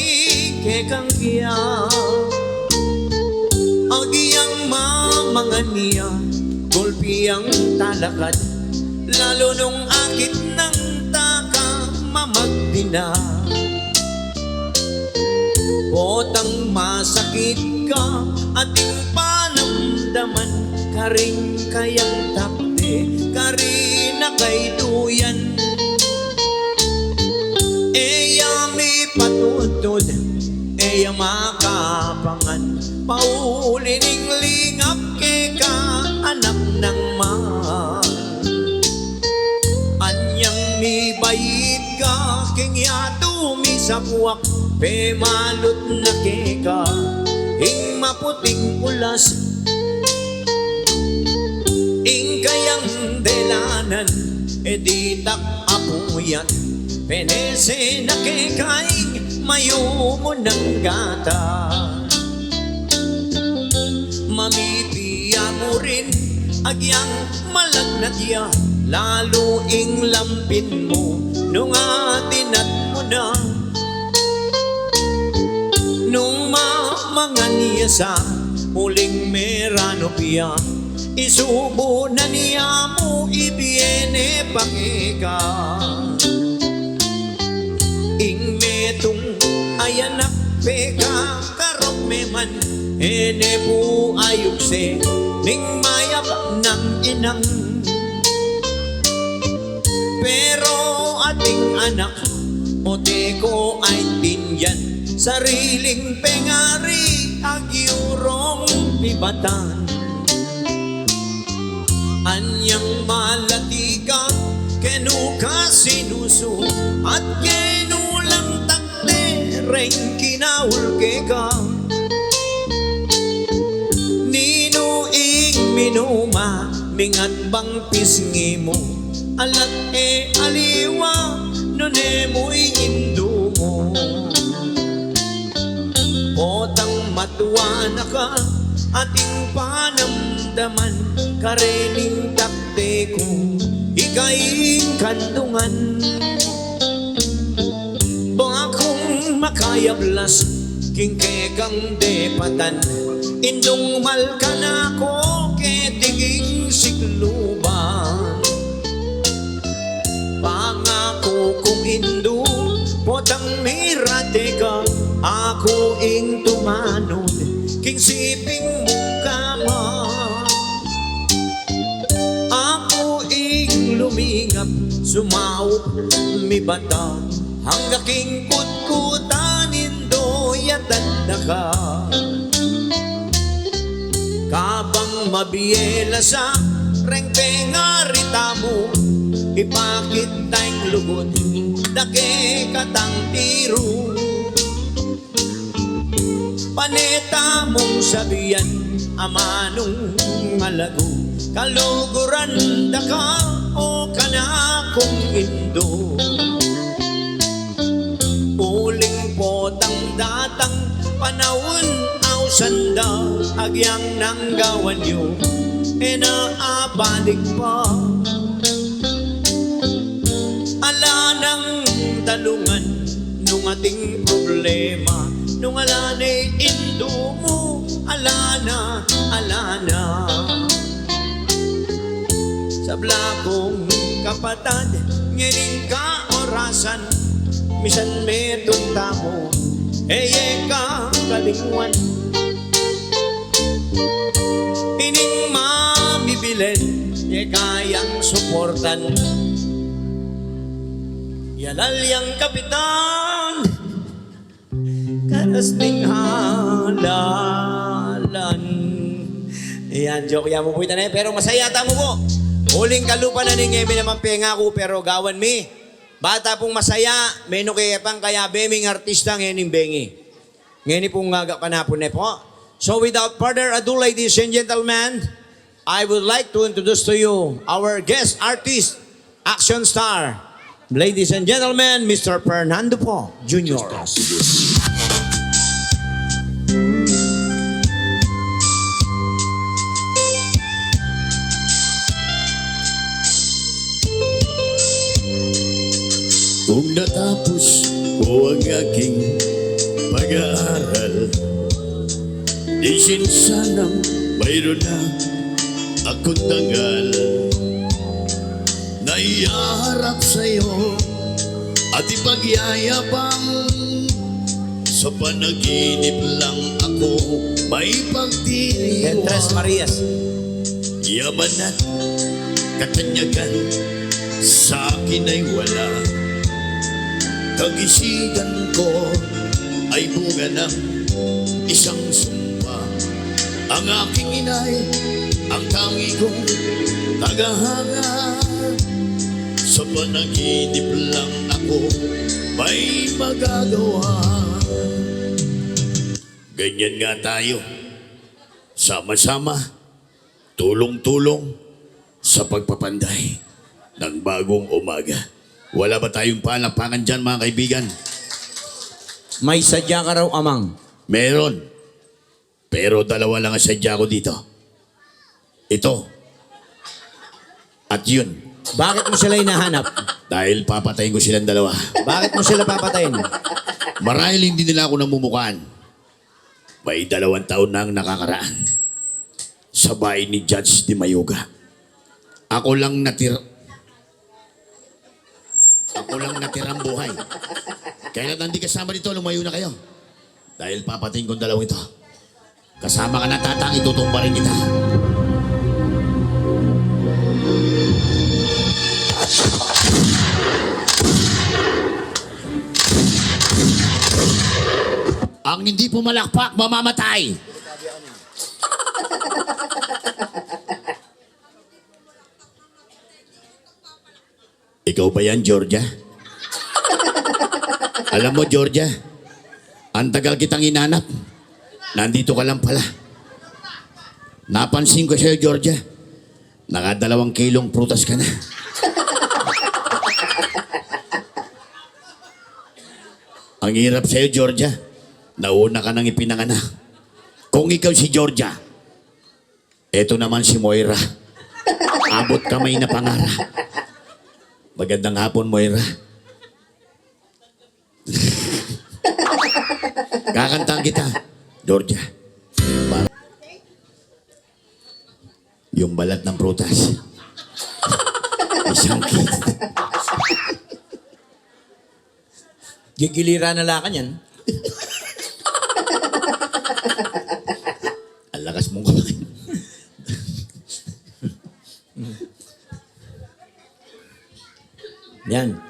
kekang kaya. Agyang mamangan ya, gulpi yang talakad, lalu nung akit nang taka mamagdi na. Potang masakit ka, ating panamdaman, karing kayang takde, karin na kay duyan. E ya mipatutud, e ya makapangan, pauli ning lingap keka anak nang mal. Anyang mibait ka, king yatu misakwak, pemalut na keka ing maputing ulas. Ing kayang delanan, e ditak apuyat, penese na keka ing mayumu nang gata. Mamipia mu rin, agyang malagnat ya, lalu ing lampin mu, nung adinat mu na. Nung mamangan ya sa, uling meranup ya, isubu na nia mu, ibie ne pa keka. Ing metung a anak peka, karok me man, e ne pu ayukse ning mayap nang inang. Pero ating anak, o te ko aintindian, sariling pengari agyurong pibatan. Anyang malati ka, kenu ka sinusu, at kenu lang takde reng kinaul keka. Ninu ing minuma, mingat bang pisngi mu, Alat e aliwa, nune mu ing indu mu. Potang matua na ka, ating panamdaman, karening takte ku, ika ing kandungan. Bakung makayablas, king kekang depatan, indung mal ka na ku, keti king sikluban. Pangaku kung indu, potang mirate ka, aku ing tumanud, king siping mung kamay. Aku ing lumingap, sumaup, mibata, angga king kutkutan, indu, yatad na ka. Kabang mabie la sa reng pengarita mu, ipakit da ing lugud, da kekatang tiru. Pane tamung sabian, amanung alagu, kaluguran da ka, o kanakung indu. Uling potang datang panaun, ausan da agyang nanggawan yu, e na abalik pa. Ala nang talungan nung ating problema, nung ala ne indu mu, ala na, ala na. Sabla kung kapatad, ngening kaorasan, misan metung tamu, e ye ka kalingwan. Ining mabibilen, e kayang suportan. Yalal yang kapitan, karas ning halalan. Yan, joke ya mu pu ita ne, pero masaya tamu pu. Uling kalupa na ning e mi naman pengaku, pero gawan mi. Bata pung masaya, menuki pang kayabe ming artista ngening bengi. Ngeni pung aga panapun ne pu. So without further ado, ladies and gentlemen, I would like to introduce to you our guest artist, action star, ladies and gentlemen, Mister Fernando Poe Junior. Kung natapos ko ang aking pag-aaral, di sin sanang mayroon na akong dangal na ihaharap sa'yo at ipagyayabang. Sa panaginip lang ako may pagdiriwang. Tres Marias. Yaman at katanyagan sa akin ay wala. Kagisigan ko ay bunga ng isang sumpa. Ang aking ina'y ang tangi kong tagahanga. Sa panaginip lang ako may magagawa. Ganyan nga tayo, sama-sama, tulong-tulong sa pagpapanday ng bagong umaga. Wala ba tayong palakpakan diyan, mga kaibigan? May sadya ka raw, Amang. Meron. Pero dalawa lang ang sadya ko dito. Ito. At yun. Bakit mo sila hinahanap? Dahil papatayin ko silang dalawa. Bakit mo sila papatayin? Marahil hindi nila ako namumukhaan. May dalawang taon na ang nakakaraan sa bahay ni Judge Di Mayuga. Ako lang natira. Ako lang natirang buhay. Kaya lang hindi kasama dito, lumayo na kayo. Dahil papatayin kong dalawang ito. Kasama ka na, Tatang, itutumba rin kita. Ang hindi pumalakpak, mamamatay. Ikaw ba yan, Georgia? Alam mo, Georgia, ang tagal kitang hinanap. Nandito ka lang pala. Napansin ko sa'yo, Georgia. Nakadalawang kilong prutas ka na. Ang hirap sa'yo, Georgia. Nauna ka nang ipinanganak. Kung ikaw si Georgia, eto naman si Moira. Abot kamay na pangarap. Magandang hapon, Moira. Kakantahan kita, Georgia. Yung balat ng prutas. Isang kit. Gigiliran na la ka niyan. Ang lakas mong kumain. Yan.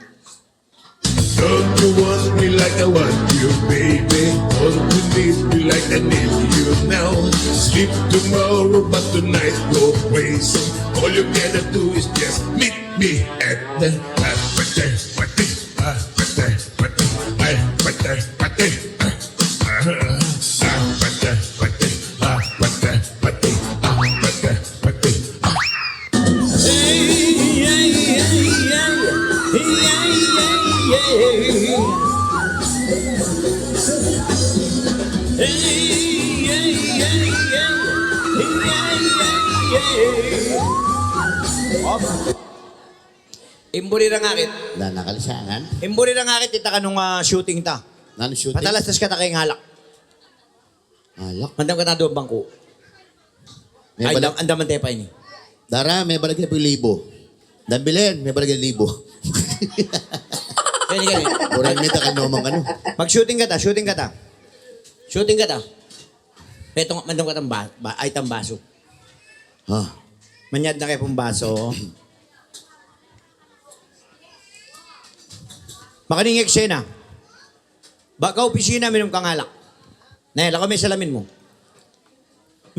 Don't you want me like I want you, baby? Don't you need me like I need you now? Sleep tomorrow, but tonight go crazy. All you gotta do is just meet me at the Imburi rang akit. Na, nakalisangan. Imburi rang akit, ita kanung, ah, shooting ta. Nanu shooting? Patalastas kata keng alak. Alak? Andam kata duang bangku. Ay, andam, andam man te pa ini. Dara, me balaga libu. Dambilen, me balaga libu. Kani, kani. Buran mita kan nomang anu. Mag-shooting kata, shooting kata. Shooting kata. Petong, mandam kata ba, ba, ay, tambaso. Ha? Manyad na kaya pung baso. Makaning eksena. Baka opisina, minum kang alak. Ne, lako me salamin mu.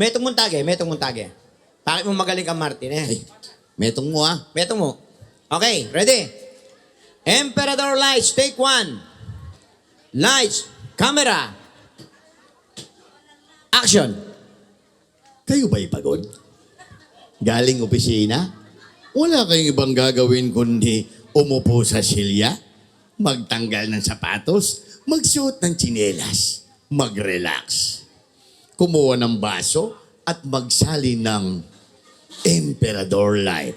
Metung mung tage, metung mung tage. Bakit mu magaling ka, Martin, eh? Ay, metung mu, ah. Metung mu. Okay, ready? Emperador Lights, take one. Lights, camera, action. Kayo ba'y pagod? Galing opisina? Wala kayong ibang gagawin kundi umupo sa silya, magtanggal ng sapatos, magsuot ng tsinelas, mag-relax. Kumuha ng baso at magsali ng Emperador Light.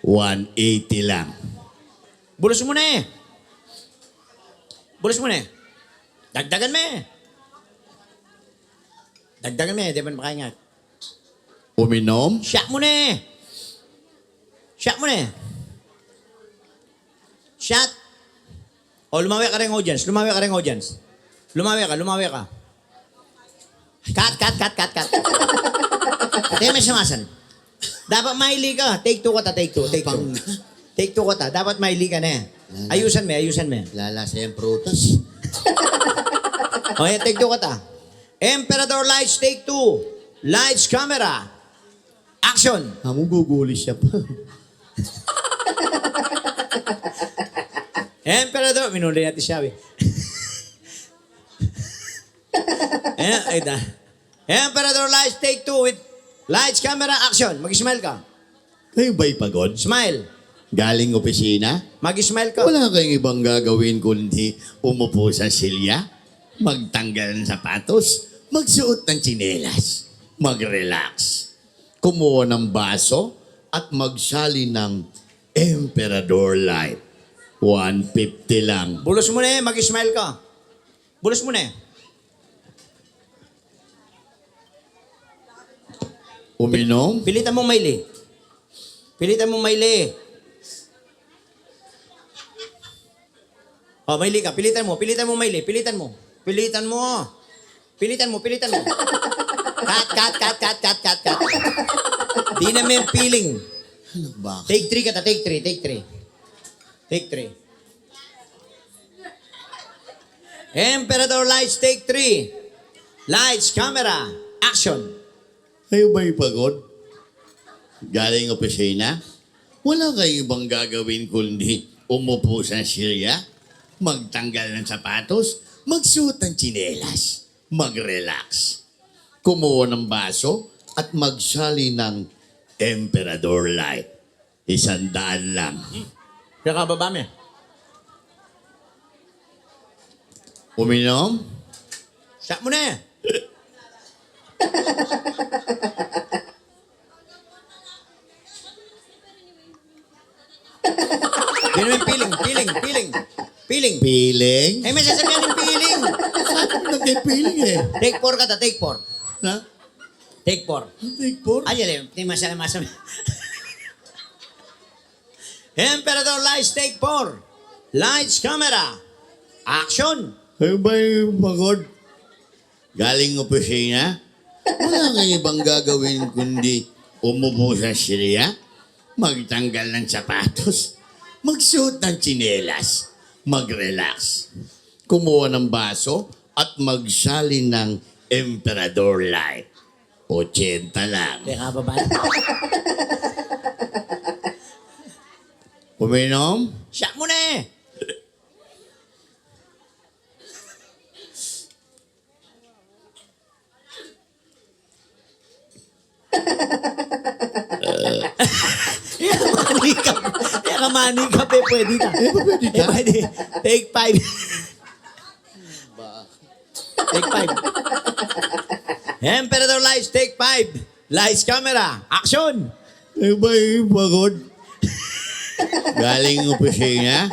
One eighty lang. Bulus mu ne. Bulus mu ne. Dagdagan me. Dagdagan me, di man makaingat. Uminom? Shot mu ne. Shot mu ne. Shot. O, lumawe ka reng audience. Lumawe ka reng audience. Lumawe ka, lumawe ka. Cut, cut, cut, cut, cut. Ate, me sumasan. Dapat maili ka. Take two kata, take two, take two. Take two kata. Dapat maili ka ne. Ayusan me, ayusan me. Lalasa yang prutas. O, yan, take two kata. Emperador Lights, take two. Lights, camera. Action! Amu gugulis ya pa. Emperador, minuli natin siya, eh. Ayan, ay da. Emperador Lights, take two with lights, camera, action. Mag-smile ka. Kayo ba'y pagod? Smile. Galing opisina? Mag-smile ka. Wala kayong ibang gagawin kundi umupo sa silya, magtanggal ng sapatos, magsuot ng tsinelas, mag-relax, kumuha ng baso at magsali ng Emperador Light. One fifty lang. Bulos mu ne, mag-smile ka. Bulos mu ne. Uminom? Pilitan mung maili. Pilitan mung maili. O, maili ka. Pilitan mu. Pilitan mung maili. Pilitan mu. Pilitan mu. Pilitan mu. Pilitan mu. Cut, cut, cut, cut, cut, cut, cut. Di na me feeling. Ano ba? Take three kata. Take three. Take three. Take three. Emperador Lights, take three. Lights, camera, action. Kayo ba'y pagod? Galing opisina? Wala kayong ibang gagawin kundi umupo sa silya, magtanggal ng sapatos, magsuot ng tsinelas, mag-relax, kumuha ng baso at magsali ng Emperador Light. Isang daan lang. Kaya kababa me. Uminom? Shot mu ne. Yan naman, piling, piling, piling. Piling. Piling? Eh, may sasabihan ng piling. Sabi ko, nagpipiling eh. Take four ka ta, take four. Na? Take four. Take four? Ay, yali, di masala, masala. Emperador Lights, take four. Lights, camera, action. Kayo ba'y pagod? Galing opisina? Wala kang ibang gagawin kundi umupo sa silya, magtanggal ng sapatos, magsuot ng tsinelas, mag-relax, kumuha ng baso at magsalin ng Emperador Light. Ochenta lang. Teka, baba. Uminom? Shot mu ne. Manikap. Manikap, eh, pwede na. Eh, pwede na. Eh, pwede. Take five. Take five. Emperador Lights, take five. Lights, camera, action! Kayo ba'y pagod? Galing opisina?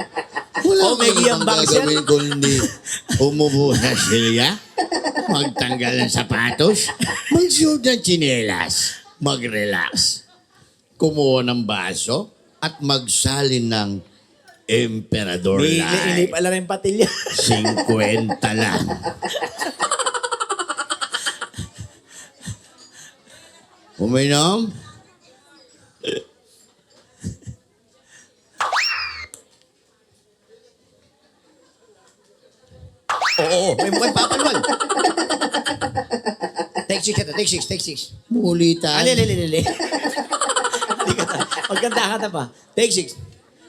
Wala kang ibang gagawin kundi umupo sa silya, magtanggal ng sapatos, magsuot ng tsinelas, mag-relax, kumuha ng baso, at magsalin ng Emperador Light. Ini pala rin patilya. Singkwenta lang. Uminom? Oo, may, may papalwal. Take six ka ta, take six, take six. Muli tayo. Ali, ali, ali, ali. Hindi ka ta. Maganda ka ta pa. Take six.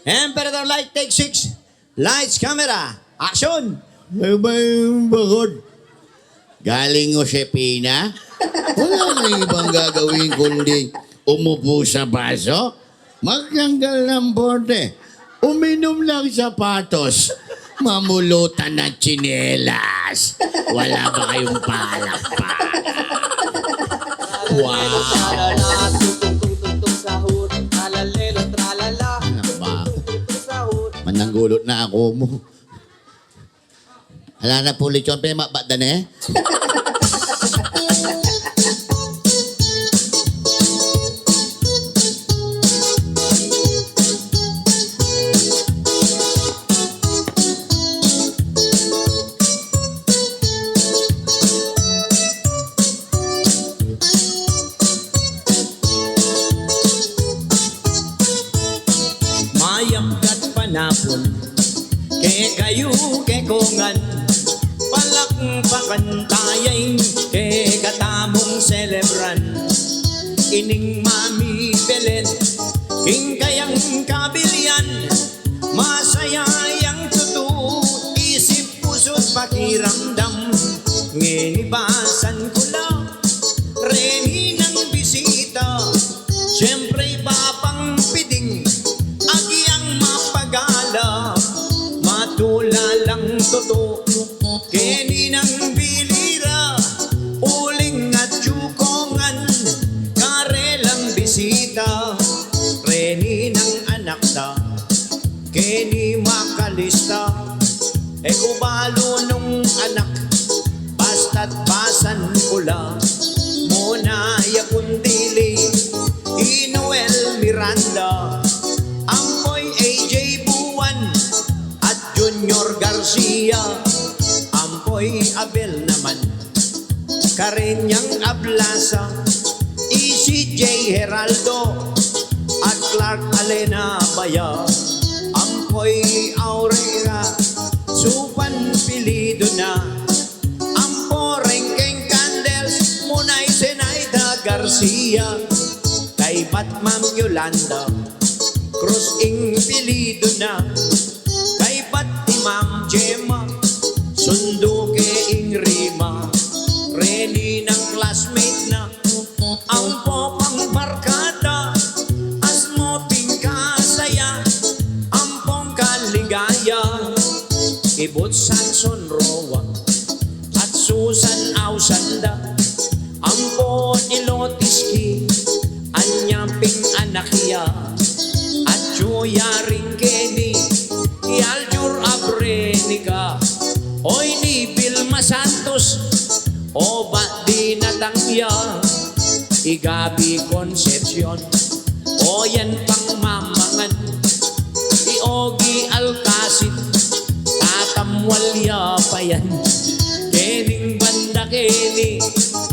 Emperador Light, take six. Lights, camera, action! Kayo ba'y pagod? Galing Josefina? Wala kang ibang gagawin kundi umupo sa baso, magtanggal ng bote, uminom ng sapatos, mamulutan ng tsinelas. Wala ba kayong palakpak? Wow! Tralala, tung, tung, tung, tung, tung, sahur. Tralalero, tralala. Anak ba? Tung, tung, tung, tung, sahur. Mananggulot na ako mu. Ala na pu lechon, pemabat da ne. Mayap ka't panapun kekayu, kekong ngan, palakpakan taya ing kekatamung selebran. Ining Mami Belen, king kayang kabilian, masaya yang tutu, isip, pusu't pakiramdam. Ngeni basan ku la reni nang bisita, siyempre Papang Piding, agyang mapagala, matula lang tutu, keni nang bili ra, uling atyu kong ngan, karelang bisita, reni nang anak ta. Keni makalista, e ku balu nung anak, basta't basan ku la, muna ya kung dili, i Noel Miranda, ampoy A J Buan, at Junior Garcia, ampoy Abel naman. Karenyang ablasa, i C J Heraldo, at Clark Alena Baya, ampoy Aurea, Supan pilidu na, ampo reng keng Candles, munay Zenaida Garcia, kaybat Ma'am Yolanda Cruz ing pilidu na, kaybat i Ma'am Gemma, sundu ke ing rima, reni nang classmate na, ampo pang barkada, asmo ping kasaya, ampong kaligaya, i Butch Sanson Roa, Yaring keni, i Aljur Abrenica, o ini Vilma Santos, o ba dinatang ya, i Gabby Concepcion, o yan pang mamangan, i Ogie Alcacid, tatamwal ya pa yan. Kening banda keni,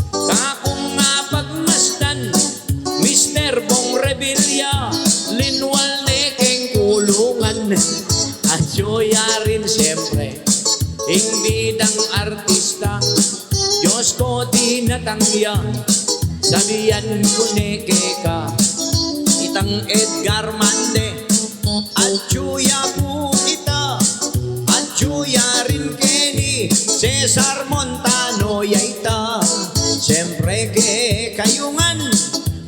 kakung nga pagmasdan, Mister Bong Revilla, linwal ne keng kulungan. At yu ya rin, siyempre, ing bidang artista, Diyos ko, dinatang ya, sabian ku ne keka, itang Edgar Mande, atyu ya pu ita, atyu ya rin keni, Cesar Montano ya ita, siyempre kekayu ngan,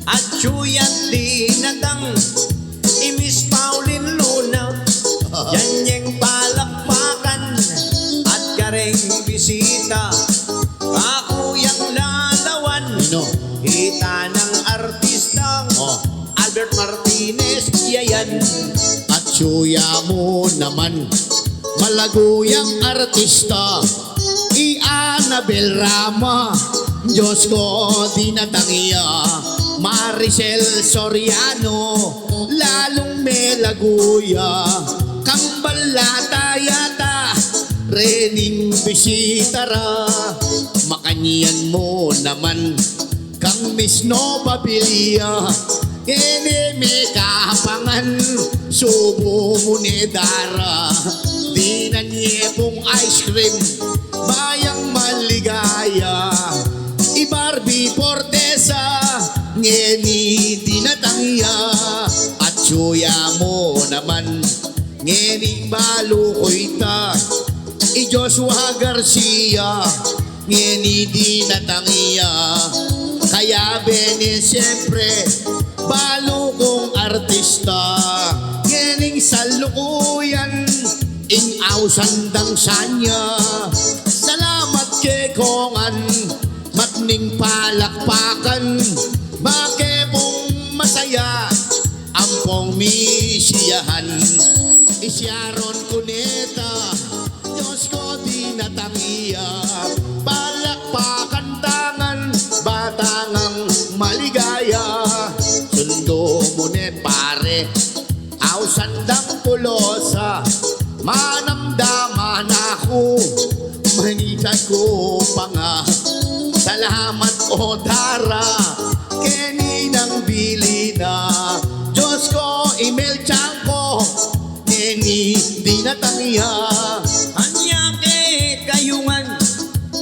atyu ya't dinatang, i Miss Pauline Luna, yan yeng palakpakan, at kareng bisita, aku yang lalawan, Nino? Ita nang artistang Oh. Albert Martinez, ya yan. Atyu ya mu naman, malago yang artista, i Annabel Rama, Diyos ko, dinatang ya. Maricel Soriano, lalung melago ya. Kambal la ta yata, rening bisita ra, makanyan mu naman, kang Miss Nova Villa, ngeni mekapangan, subu mu ne dara, dinan ye pung ice cream, bayang maligaya, i Barbie Fortesa, ngeni dinatang ya, atyu ya mu naman, ngeni balu ku ita, i Joshua Garcia, ngeni dinatang ya, kayabe ne siyempre, balu kung artista, ngening salukuyan, ing ausan dang sanya, salamat ke kongan, matning palakpakan, make pung masaya, ampong misiyahan, i Sharon Cuneta, Diyos ko, dinatang ya, palakpakan ta ngan, ba ta ngang maligaya, sundu mu ne pare, ausan dang pulosa, manamdaman aku, manitad ku pa nga, salamat o dara, keni nang bili na, Diyos ko, i Melchang ko, ngeni dinatang ya. Anya kekayu ngan,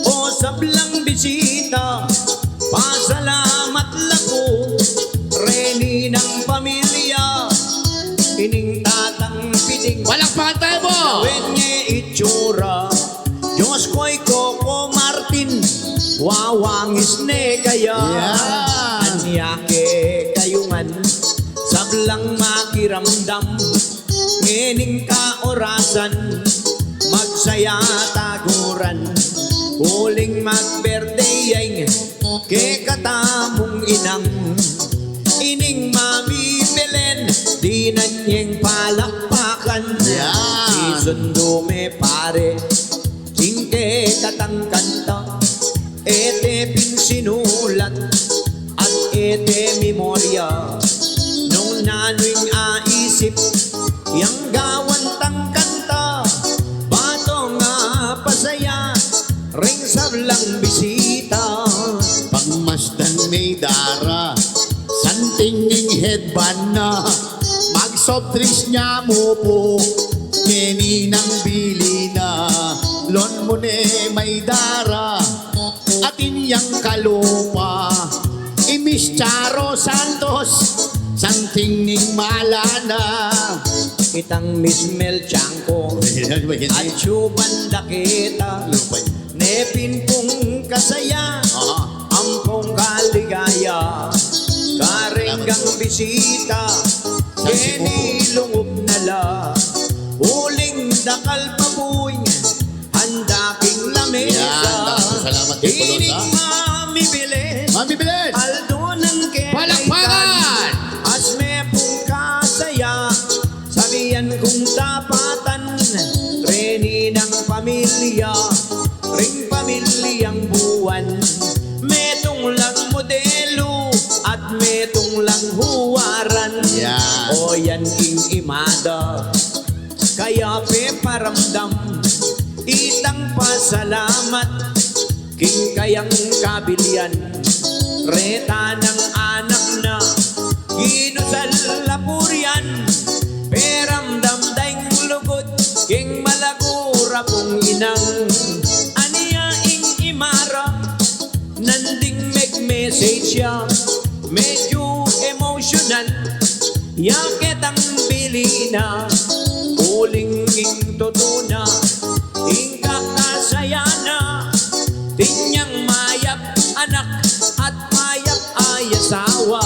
o sablang bisita, pasalamat la ku, reni nang pamilya, ining tatang Piding. Palakpakan tayo po! Lawen ye itsura, Diyos ko, i Coco Martin, wawangis ne kaya. Yan. Anya kekayu ngan, sablang makiramdam, ngening kaorasan, magsaya taguran, uling mag-birthday ya ing kekatamung inang, ining Mami Belen, dinan yeng palakpakan. Yan. Isundu me pare, ing kekatang kanta, e te pin sinulat, at e te memorya, nung nanu ing aisip, yang gawan tang kanta, ba tong apasaya, ring sablang bisita. Pagmasdan me dara, santing ing headband na, mag-soft drinks ya mu pu, ngeni nang bili na, loan mu ne maydara, atin yang kalupa, i Miss Charo Santos, santing ning malana. Itang Miss Melchang ko, Yan, yan. Atyu banda kita, Lupa yan. Ne pin pung kasaya, Aha. ampong kaligaya, kareng gang bisita, San Sibu. Keni lungup na la, uling dakal pa buing, handa king lamesa. Yan, salamat kay Pulot, ha? Ining Mami Belen. Mami Belen. Aldo nang kekaitan. Palakpakan! Asme pung kasaya, sa Kung tapatan reni nang pamilya, ring pamilyang Buwan, metung lang modelu at metung lang huwaran. Yan. O yan ing imada, kaya peparamdam itang pasalamat king kayang kabilian, reta nang anak na ginusal la pu rian, peramdam da ing lugud king malagura pung inang. Ania ing imara, nanding meg-message ya, medyu emosyonal ya ketang bili na, uling ing tutu na ing kakasaya na, tinyang mayap anak at mayap a asawa.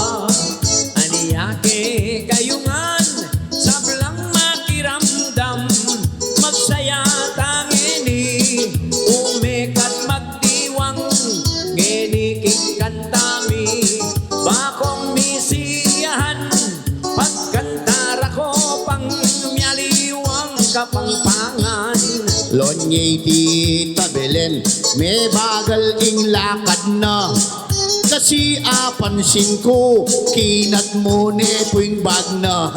Ania kekayu ngan, sablang makiramdam, magsaya ta ngeni, umekat magdiwang ngeni king kanta mi, bakong misiyahan, pagkanta ra ko pang mialiwang Kapampangan. Lonye i Tita Belen, mebagal ing lakad na. Kasi apansin ku, kinat mu ne pu ing bag na.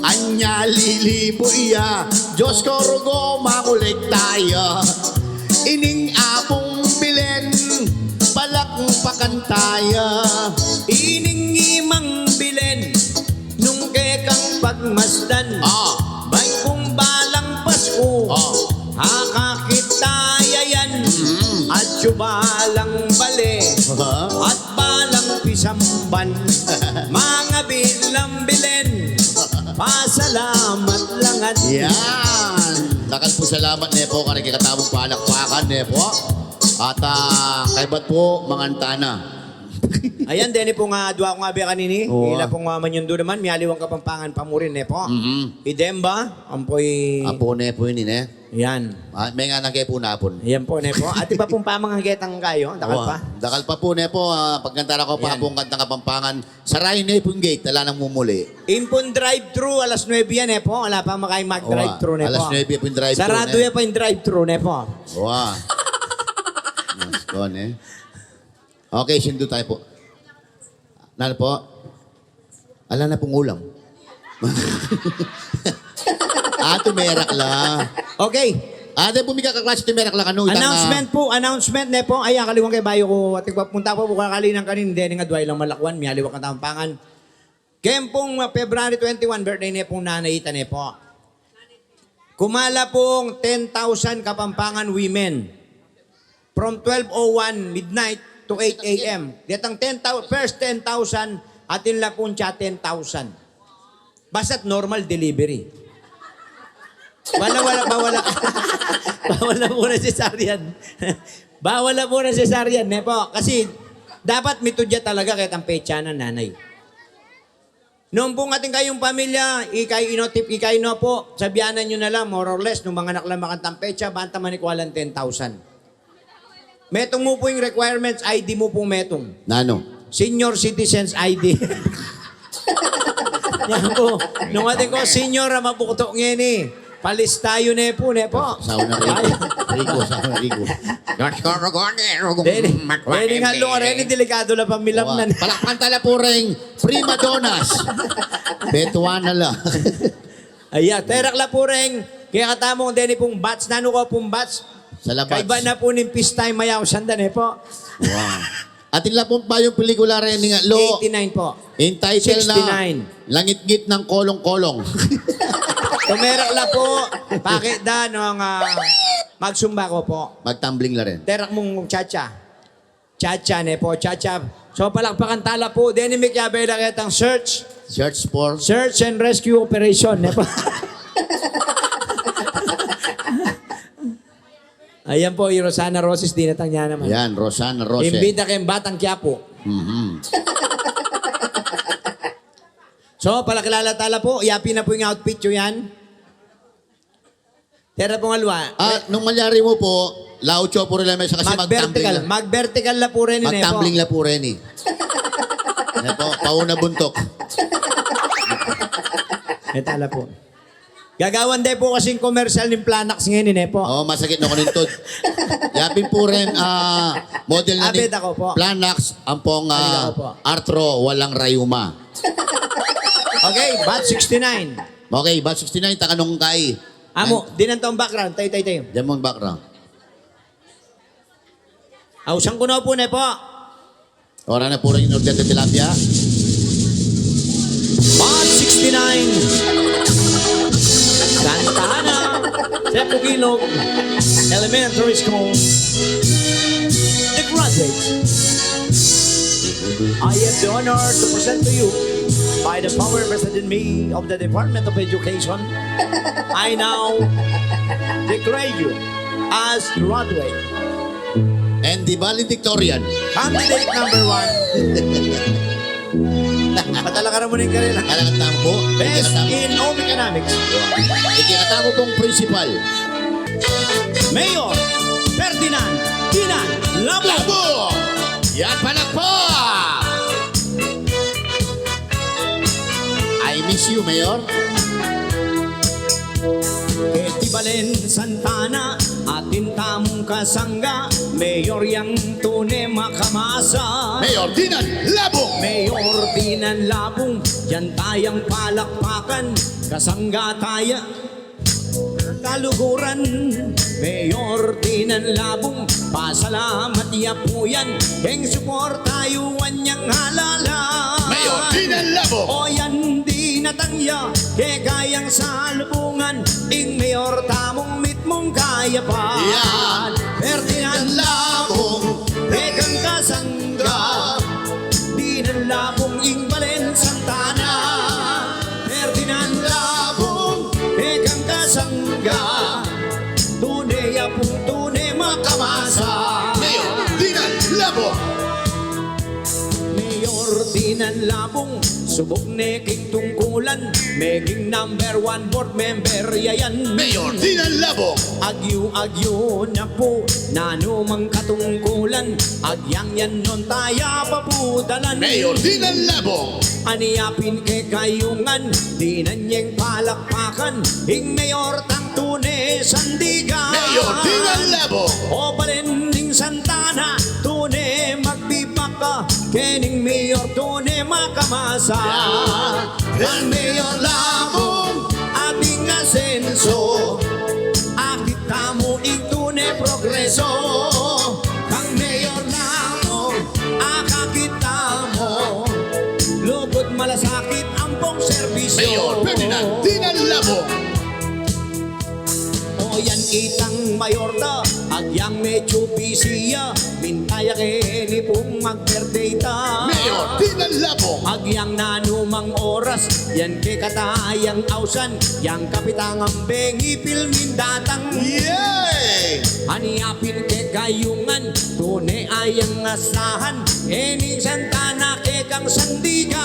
Anya lilibu ya, Diyos ko, rugo, makolekta ya. Ining Apung Belen, palakpakan ta ya. Ining Imang Belen, nung kekang pagmasdan, ah, bay kung balang Pasku, ah, akakit ta ya yan. Mm. At yu balang bale, ah, at balang pisamban, mangabil lang Belen, pasalamat la ngan. Yan. Dakal pung salamat ne pu, karing kekatamung palakpakan ne pu. At, ah, kaybat pu, manganta na. Ayan, deni pu nga adwa kung abe kanini. Oo. Ila pu nga manyundo naman, mialiwang Kapampangan pamurin ne pu. Mhm. I Demba, ampo i... Apu ne pu ini ne. Yan. Ah, mengan ke pu napun. Yan pu ne pu. At iba pung pamangan ketang kayu, dakal pa. Dakal pa pu ne pu, ah, pagkanta ra ku pa pung kantang Kapampangan. Sarain ne pu ing gate, ala nang mumuli. Ing pung drive-thru, alas nuebe yan ne pu. Ala pa makain mag-drive-thru ne pu. Alas nuebe pu ing drive-thru ne. Saradu ya pa ing drive-thru ne pu. Wa. Mas ko ne. Okay, sindu tayo pu. Nanu pu? Ala na pung ulam. Ah, tumerak la. Okay. Ate pu, mika kaklase, tumerak la kanu. Itang, ah, announcement pu, announcement ne pu. Ay, akaliwan ke bayu ku, ating papunta pu, bukal kali nang kanin, deni nga adwa ilang Malakwan, mialiwang Kapampangan. Keng pung, ah, February twenty-one, birthday ne pung nanay ita ne pu. Kumala pung ten thousand Kapampangan women. From twelve oh one midnight to eight A M. Detang ten thousand, first ten thousand, atin la pung tsa ten thousand. Basta't normal delivery. Bawal, bawal, bawal. Bawal na muna cesarean. Bawal na muna cesarean, ne pu. Kasi dapat mitud ya talaga ketang petsa na, nanay. Nung pung atin kayung pamilya, ika ino tip, ika ino pu, sabianan yu na la, more or less, nung manganak la makantang petsa, banta manikwa lang ten thousand. Metung mu pu ing requirements, I D mu pung metung. Nanu? Senior citizens I D. Yan pu. Nung atin kung senior a mabuktuk ngeni, palista yu ne pu, ne pu. Sawa na Rico. Ay. Rico, sawa na Rico. Deni, deni nga lu reni, delikadu la pamilam na. Palakpakan ta la pu reng prima donnas. Betuan na la. Aya, terak la pu reng kekatamung deni pung batch, nanu ko pung batch. Sala batch. Kaiba na pu ning peacetime, mayaus anda ne pu. Wow. Atin la pung bayung pelikula reni nga, lo. Eighty-nine pu. Ing title na, sixty-nine. Langitngit ng Kolong-Kolong. Tumerak la pu, pakit da, nung, ah, magsumba ko pu. Magtumbling la rin. Terak mung cha-cha. Cha-cha, ne pu, cha-cha. So, palakpakan ta la pu. Deni mikiabe la ketang search. Search for? Search and rescue operation, ne pu. Ayan pu, i Rosana Roses, dinatang ya naman. Yan, Rosana Roses. Imbita keng Batang Quiapo. Mhm. So, palakilala ta la pu, yapin na pu ing outfit yu yan. Tera pung alwa. Ah, nung malyari mu pu, laucho pu rin la mesa kasi mag-vertical. Mag-vertical la pu rin, ne pu. Mag-tumbling la pu rin. Ne pu, pauna buntuk. Eta la pu. Gagawan de pu kasing komersyal ning Planax ngeni, ne pu? O, masakit na ku ning tud. Yapin pu rin, ah, model na ning Planax, ampong, ah, artro, walang rayuma. Okay, bat sixty-nine. Okay, bat sixty-nine, takanung kai. Amu, dinan tong background, tayo, tayo, tayo. Dinan mung background. Ausan ku na pu, ne pu. Ora na pu rin in order de tilapia. Part sixty-nine. Santa Ana, Sepu Guilog Elementary School. The graduates. I have the honor to present to you by the power vested in me of the Department of Education. I now declare you as graduate. And the valedictorian. Candidate number one. Patalakan mu rin kanila. Talagang tampo. Best in Home Economics. Ikinatamu pong principal. Mayor Ferdinand Dinan Labong. Labong! Yan, palakpak! I miss you, Mayor. Keti balen Santa Ana, atin tamung kasangga, Mayor yang tune makamasa. Mayor Dinan Labong! Mayor Dinan Labong, dinan tayang palakpakan, kasangga taya kaluguran. Mayor Dinan Labong, pasalamat ya pu yan keng suporta yu anyang halala. Mayor Dinan Labong. O yan, dinatang ya keka yang salubungan, ing mayor tamung mitmung kayapan. Yan. Ferdinand Labong, kekang kasangga. Dinan Labong ing balen Santa Ana. Ferdinand Labong, kekang kasangga. Tune ya pung tune makamasa. Mayor Dinan Labong. Mayor Dinan Labong, subuk ne king tungkulan, meging number one board member ya yan. Mayor Dinan Labong. Agyu-agyu na pu, nanu mang katungkulan, agyang yan nung taya pabudalan. Mayor Dinan Labong. Ania pin kekayungan, dinan yeng palakpakan, ing mayor tang tune sandigan. Mayor Dinan Labong. O balen ning Santa Ana, tune magbibaka, kening mayor tune makamasa. Yan. Kang Mayor Labong, ating asenso, akit tamu ing tune progreso. Kang Mayor Labong, akakit tamu, lugud malasakit ampong serbisyo. Mayor Ferdinand Dinan Labong. O yan itang mayor ta, agyang medyu busy ya, minta ya keni pung mag-birthday ta. Mayor Dinan Labong. Agyang nanu mang oras, yan keka tayang ausan, yang kapitang ambeng ipil min datang. Yay! Ania pin kekayungan, tune ayang asahan, e ning Santa Ana kekang sandigan.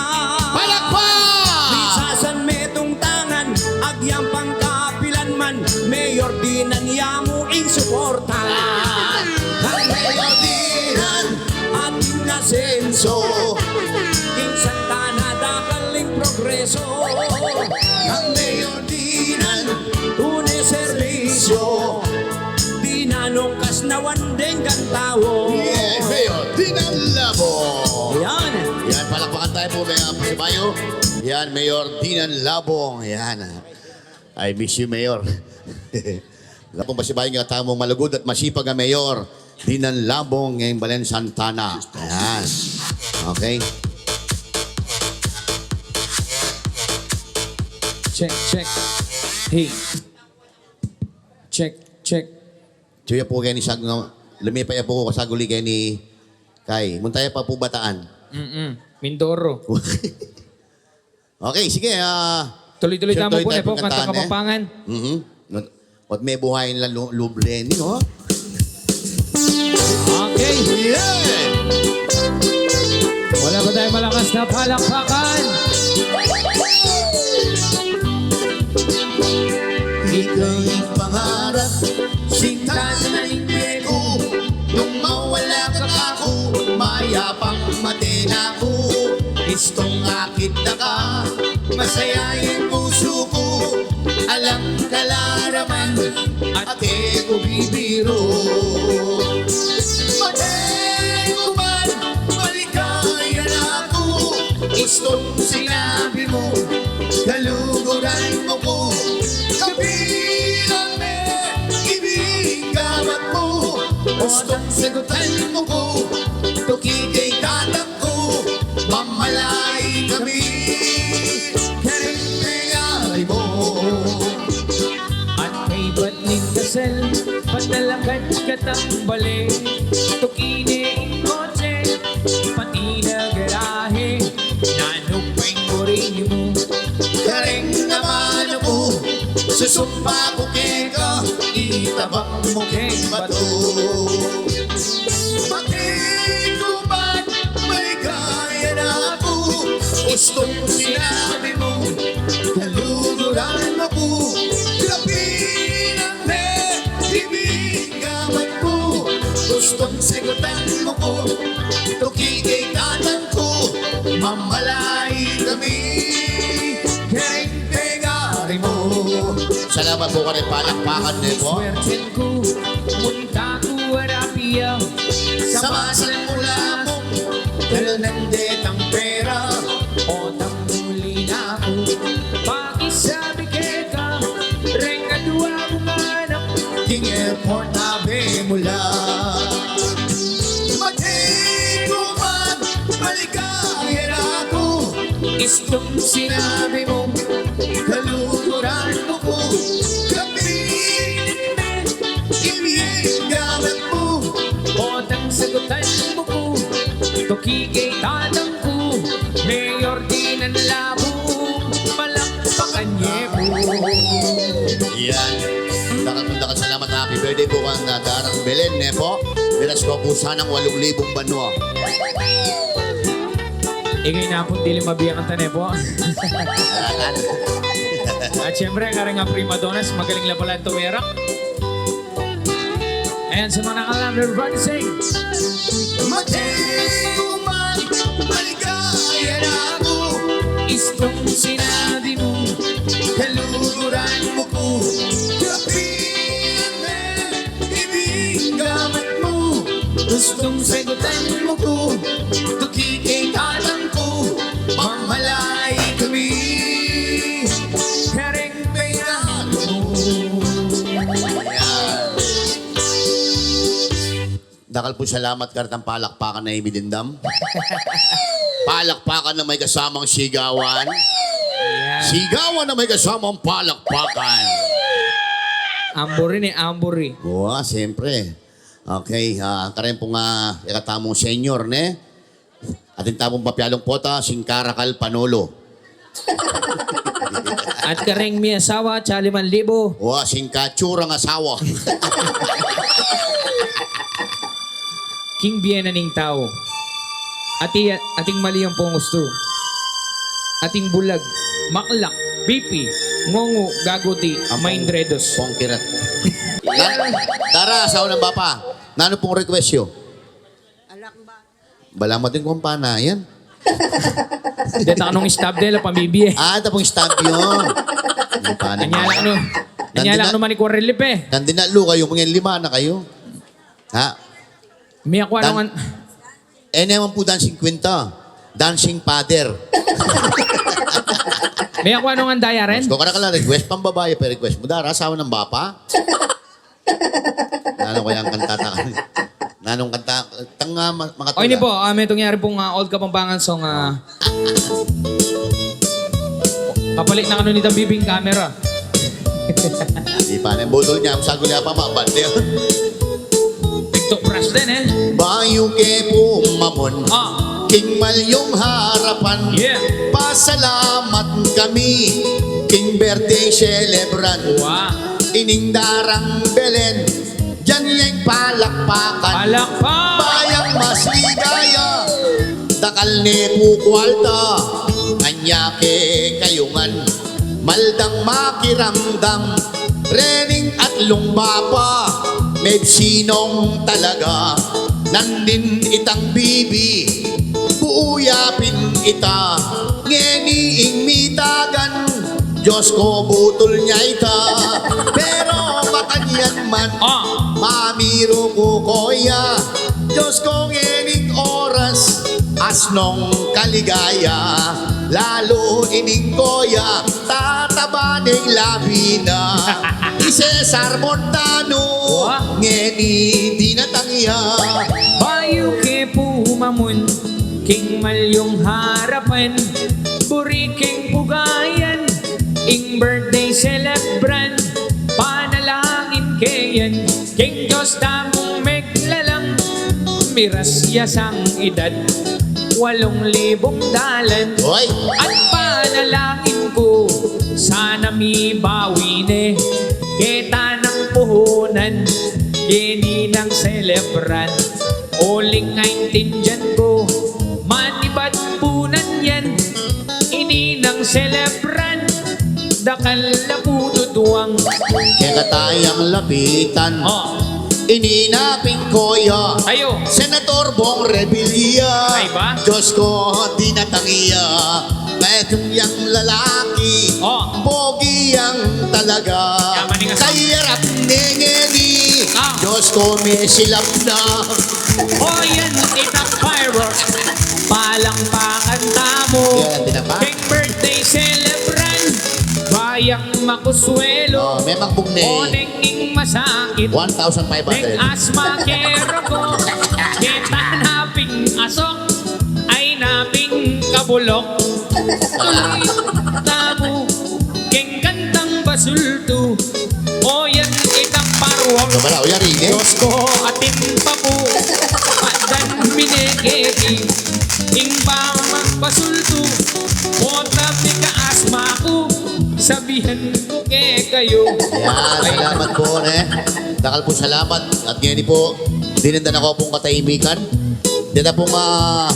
Palakpak! Minsan metung tangan, agyang pangkapilan man, Mayor Dinan ya mu ing suporta. Kang Mayor Dinan, ating asenso, ing Santa Ana dakal ing progreso. Kang Mayor Dinan, tune serbisyo, dinanung kasnawan deng gantau. Yes, Mayor Dinan Labong. Yan. Yan, palakpakan tayo pu, mga pasibayu. Yan, Mayor Dinan Labong. Yan. I miss you, Mayor. Labong pasibayu ing katamung malugud at masipag a Mayor Dinan Labong ngeni, balen Santa Ana. Yan. Okay. Check, check. Hey. Check, check. Tuya pu keni sag-, lumipat ya pu ku kasaguli keni, kai, munta ya pa pu Bataan. Mm-mm. Mindoro. Okay, sige, ah, tuloy-tuloy tamu pu, ne pu, kantang Kapampangan. Mhm. Ot mebuhayan la lu-, lub leni, no? Okay. Yeah! Wala pa tayong malakas na palakpakan? Ika'y pangarap, Santa Ana ning bie ku, nung mawala ka kaku, mayapang mate na ku. Gustong akit da ka, masaya ing pusu ku, alang Mate ku man, maligaya na ku. Istung sinabi mu, kaluguran mu ku. Kabilang me, ibig gamat mu. Istung sagutan mu ku, tuki keng tatang ku, mamalay kami. Kareng pengari mu. At kaybat ning kasal, panalakad katang bale, tuki ne ing kotse, pati na garahe, nanu pa ing buri mu. Kareng amanu ku, susumpa ku keka, itabang mu keng batu. Mate ku man, maligaya na ku. Istung sinabi mu, kaluguran mu ku. Kabilang me, ibig gamat mu. Istung sagutan mu ku, tuki keng tatang ku, mamalay kami. Kareng pengari mu. Salamat pu kareng palakpakan ne pu. Swerten ku, munta ku Arabia. Sa masang mula mu, dalan ne detang pera. O, tang muli na ku, pakisabi keka, reng adua mung anak, king airport abe mu la. Mate ku man, maligaya na ku. Istung sinabi mu, kaluguran mu ku. Kabilang me, ibig gamat mu. O, tang sagutan mu ku, tuki keng tatang ku, mayor di nan labung, palakpakan ye pu. Yan. Dakal pung dakal salamat, happy birthday pu kang, ah, Darang Belen, ne pu. Miras ku pu sanang walung libung banua. Ikay na pu, dili mabiyangan ta ne pu. Ayan. At syempre, kareng primadonas, magaling la pala tumera. Ayan, sa mga nakalam, everybody sing. Mate ku man, maligaya na ku. Istung sinabi mu, kaluguran mu ku. Kabilang me, ibig gamat mu. Istung sagutan mu ku, tuki keng tatang ku, mamalay kami. Kareng pengari mu. Ayan. Dakal pung salamat karetang palakpakan a imidindam. Palakpakan a may kasamang sigawan. Ayan. Sigawan a may kasamang palakpakan. Amburi ne, amburi. Wa, siyempre. Okay, ah, kareng pung, ah, ikatamung senior, ne? Atin tamung mapialung pota, singkarakal Panolo. At kareng miasawa, tsa limang libu. Wa, singkatsurang asawa. King bie na ning tau. Ati, ating mali ang pangustu. Ating bulag, maklak, bipi, ngungu, gaguti, maindredos. Pongkirat. Da-, dara, asawa nang bapa. Nanu pung request yu? Balamu atin kumpana yan. Deta nung stab de la pamibie. Ah, tapung stab yun. Anyala nu. Anyala nu manikwa relief e. Nandin na lu kayu, mungin lima na kayu. Ha? Miyakwa nung an- E, ne man pu dancing queen ta. Dancing father. Miyakwa nung andaya rin. Gusto ka na ka lang request, pambabae pa request mu. Dara, asawa nang bapa. Nanu kayang kanta ta? Nanung kanta? Tang, ah, ma-, makatula. O, ini po, ah, metung yari pung, ah, old Kapampangan song, ah, kapalit na kanu nitang bibing camera. Di pa ne, budol ne, sagul ne pa, mabande. TikTok crush din, e. Bayu ke pu mamon. Ah. King malyung harapan. Yeah. Pasalamat kami king birthday celebrant. Wow. Ining darang Belen, dinan yeng palakpakan. Palakpak. Bayang mas ligaya, dakal ne pu kualta, anya kekayu ngan, maldang makiramdam, rening atlung bapa, mebsi nong talaga, nandin itang bibi, buyapin ita, ngeni ing mitagan, Dios ko, butul ne ita. Pero mat- Kanyan man, ah, mamiru ku koya, Diyos ko, ngening oras, asnong kaligaya, lalu ining koya, tataba neng labi na. I Cesar Montano, wa, ngeni dinatang ya. Bayu ke pu mamun king malyung harapan, buri keng pugayan ing birthday celebrant, panalangin ke yan king Diyos tamung meglalang, miras ya sang edad walung libung dalan. Oy! At panalangin ku, sana mibawi ne keta nang puhunan, keni nang celebrant. Uling aintindian ku, manibat punan yan, ini nang celebrant, dakal na pu tutuang. Keka tayang lapitan. Oh. Ini na pin koya. Ayo. Senator Bong Revilla. Ay ba? Diyos ko, dinatang ya. Metung yang lalaki. Oh. Pogi yang talaga. Yaman ning asal. Kayarap ne ngeni. Ah. Diyos ko, mesilap na. O yan, itang fireworks. Palakpakan tamu. Yan, tinapa. Keng birthday celebrant, bayang makuswelo. Oh, me makbung ne. O neng ing masakit. One thousand five hundred. Neng asma kero ku. Keta na pin asok, ay na pin kabulok. Tuloy tamu keng kantang basultu. O yan, itang parwak. Ano ba na? O yan, Rine? Diyos ko, atin pa pu. Padan mi ne keti ing pamagbasultu. Pota pika asma ku, sabihan ku kekayu. Yan, salamat pu, ne. Dakal pung salamat. At ngeni pu, dinan da na ku pung katahimikan. Deta pung, ah,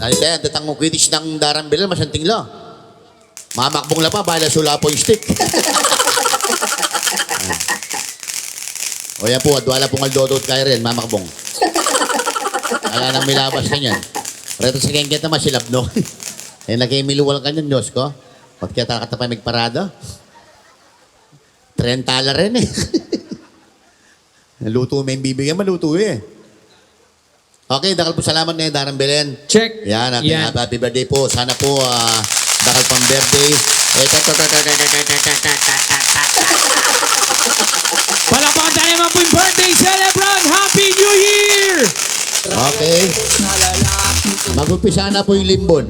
ay, te, ang datang mo kwitis ng darambilan, masanting la. Mamakbung la pa, bala sula pu ing stick. O yan pu, adwa la pung aldo-aldo kaya rin, mamakbung. Ala nang milabas kanyan. Reta sa kengketa, masilab, no? E na ke miluwal kanyan, Diyos ko. Ot keta kata pa migparada. Trenta la rin, e. Lutu me ing bibigyan, malutu, e. Okay, dakal pung salamat ne, Darang Belen. Check. Yan, ating, yan, happy, happy birthday pu. Sana pu, ah, dakal pang birthday. E, ta, ta, ta. Palakpakan taya naman pu ing birthday celebrant. Happy New Year! Okay. Mag-umpisa na pu ing limbun.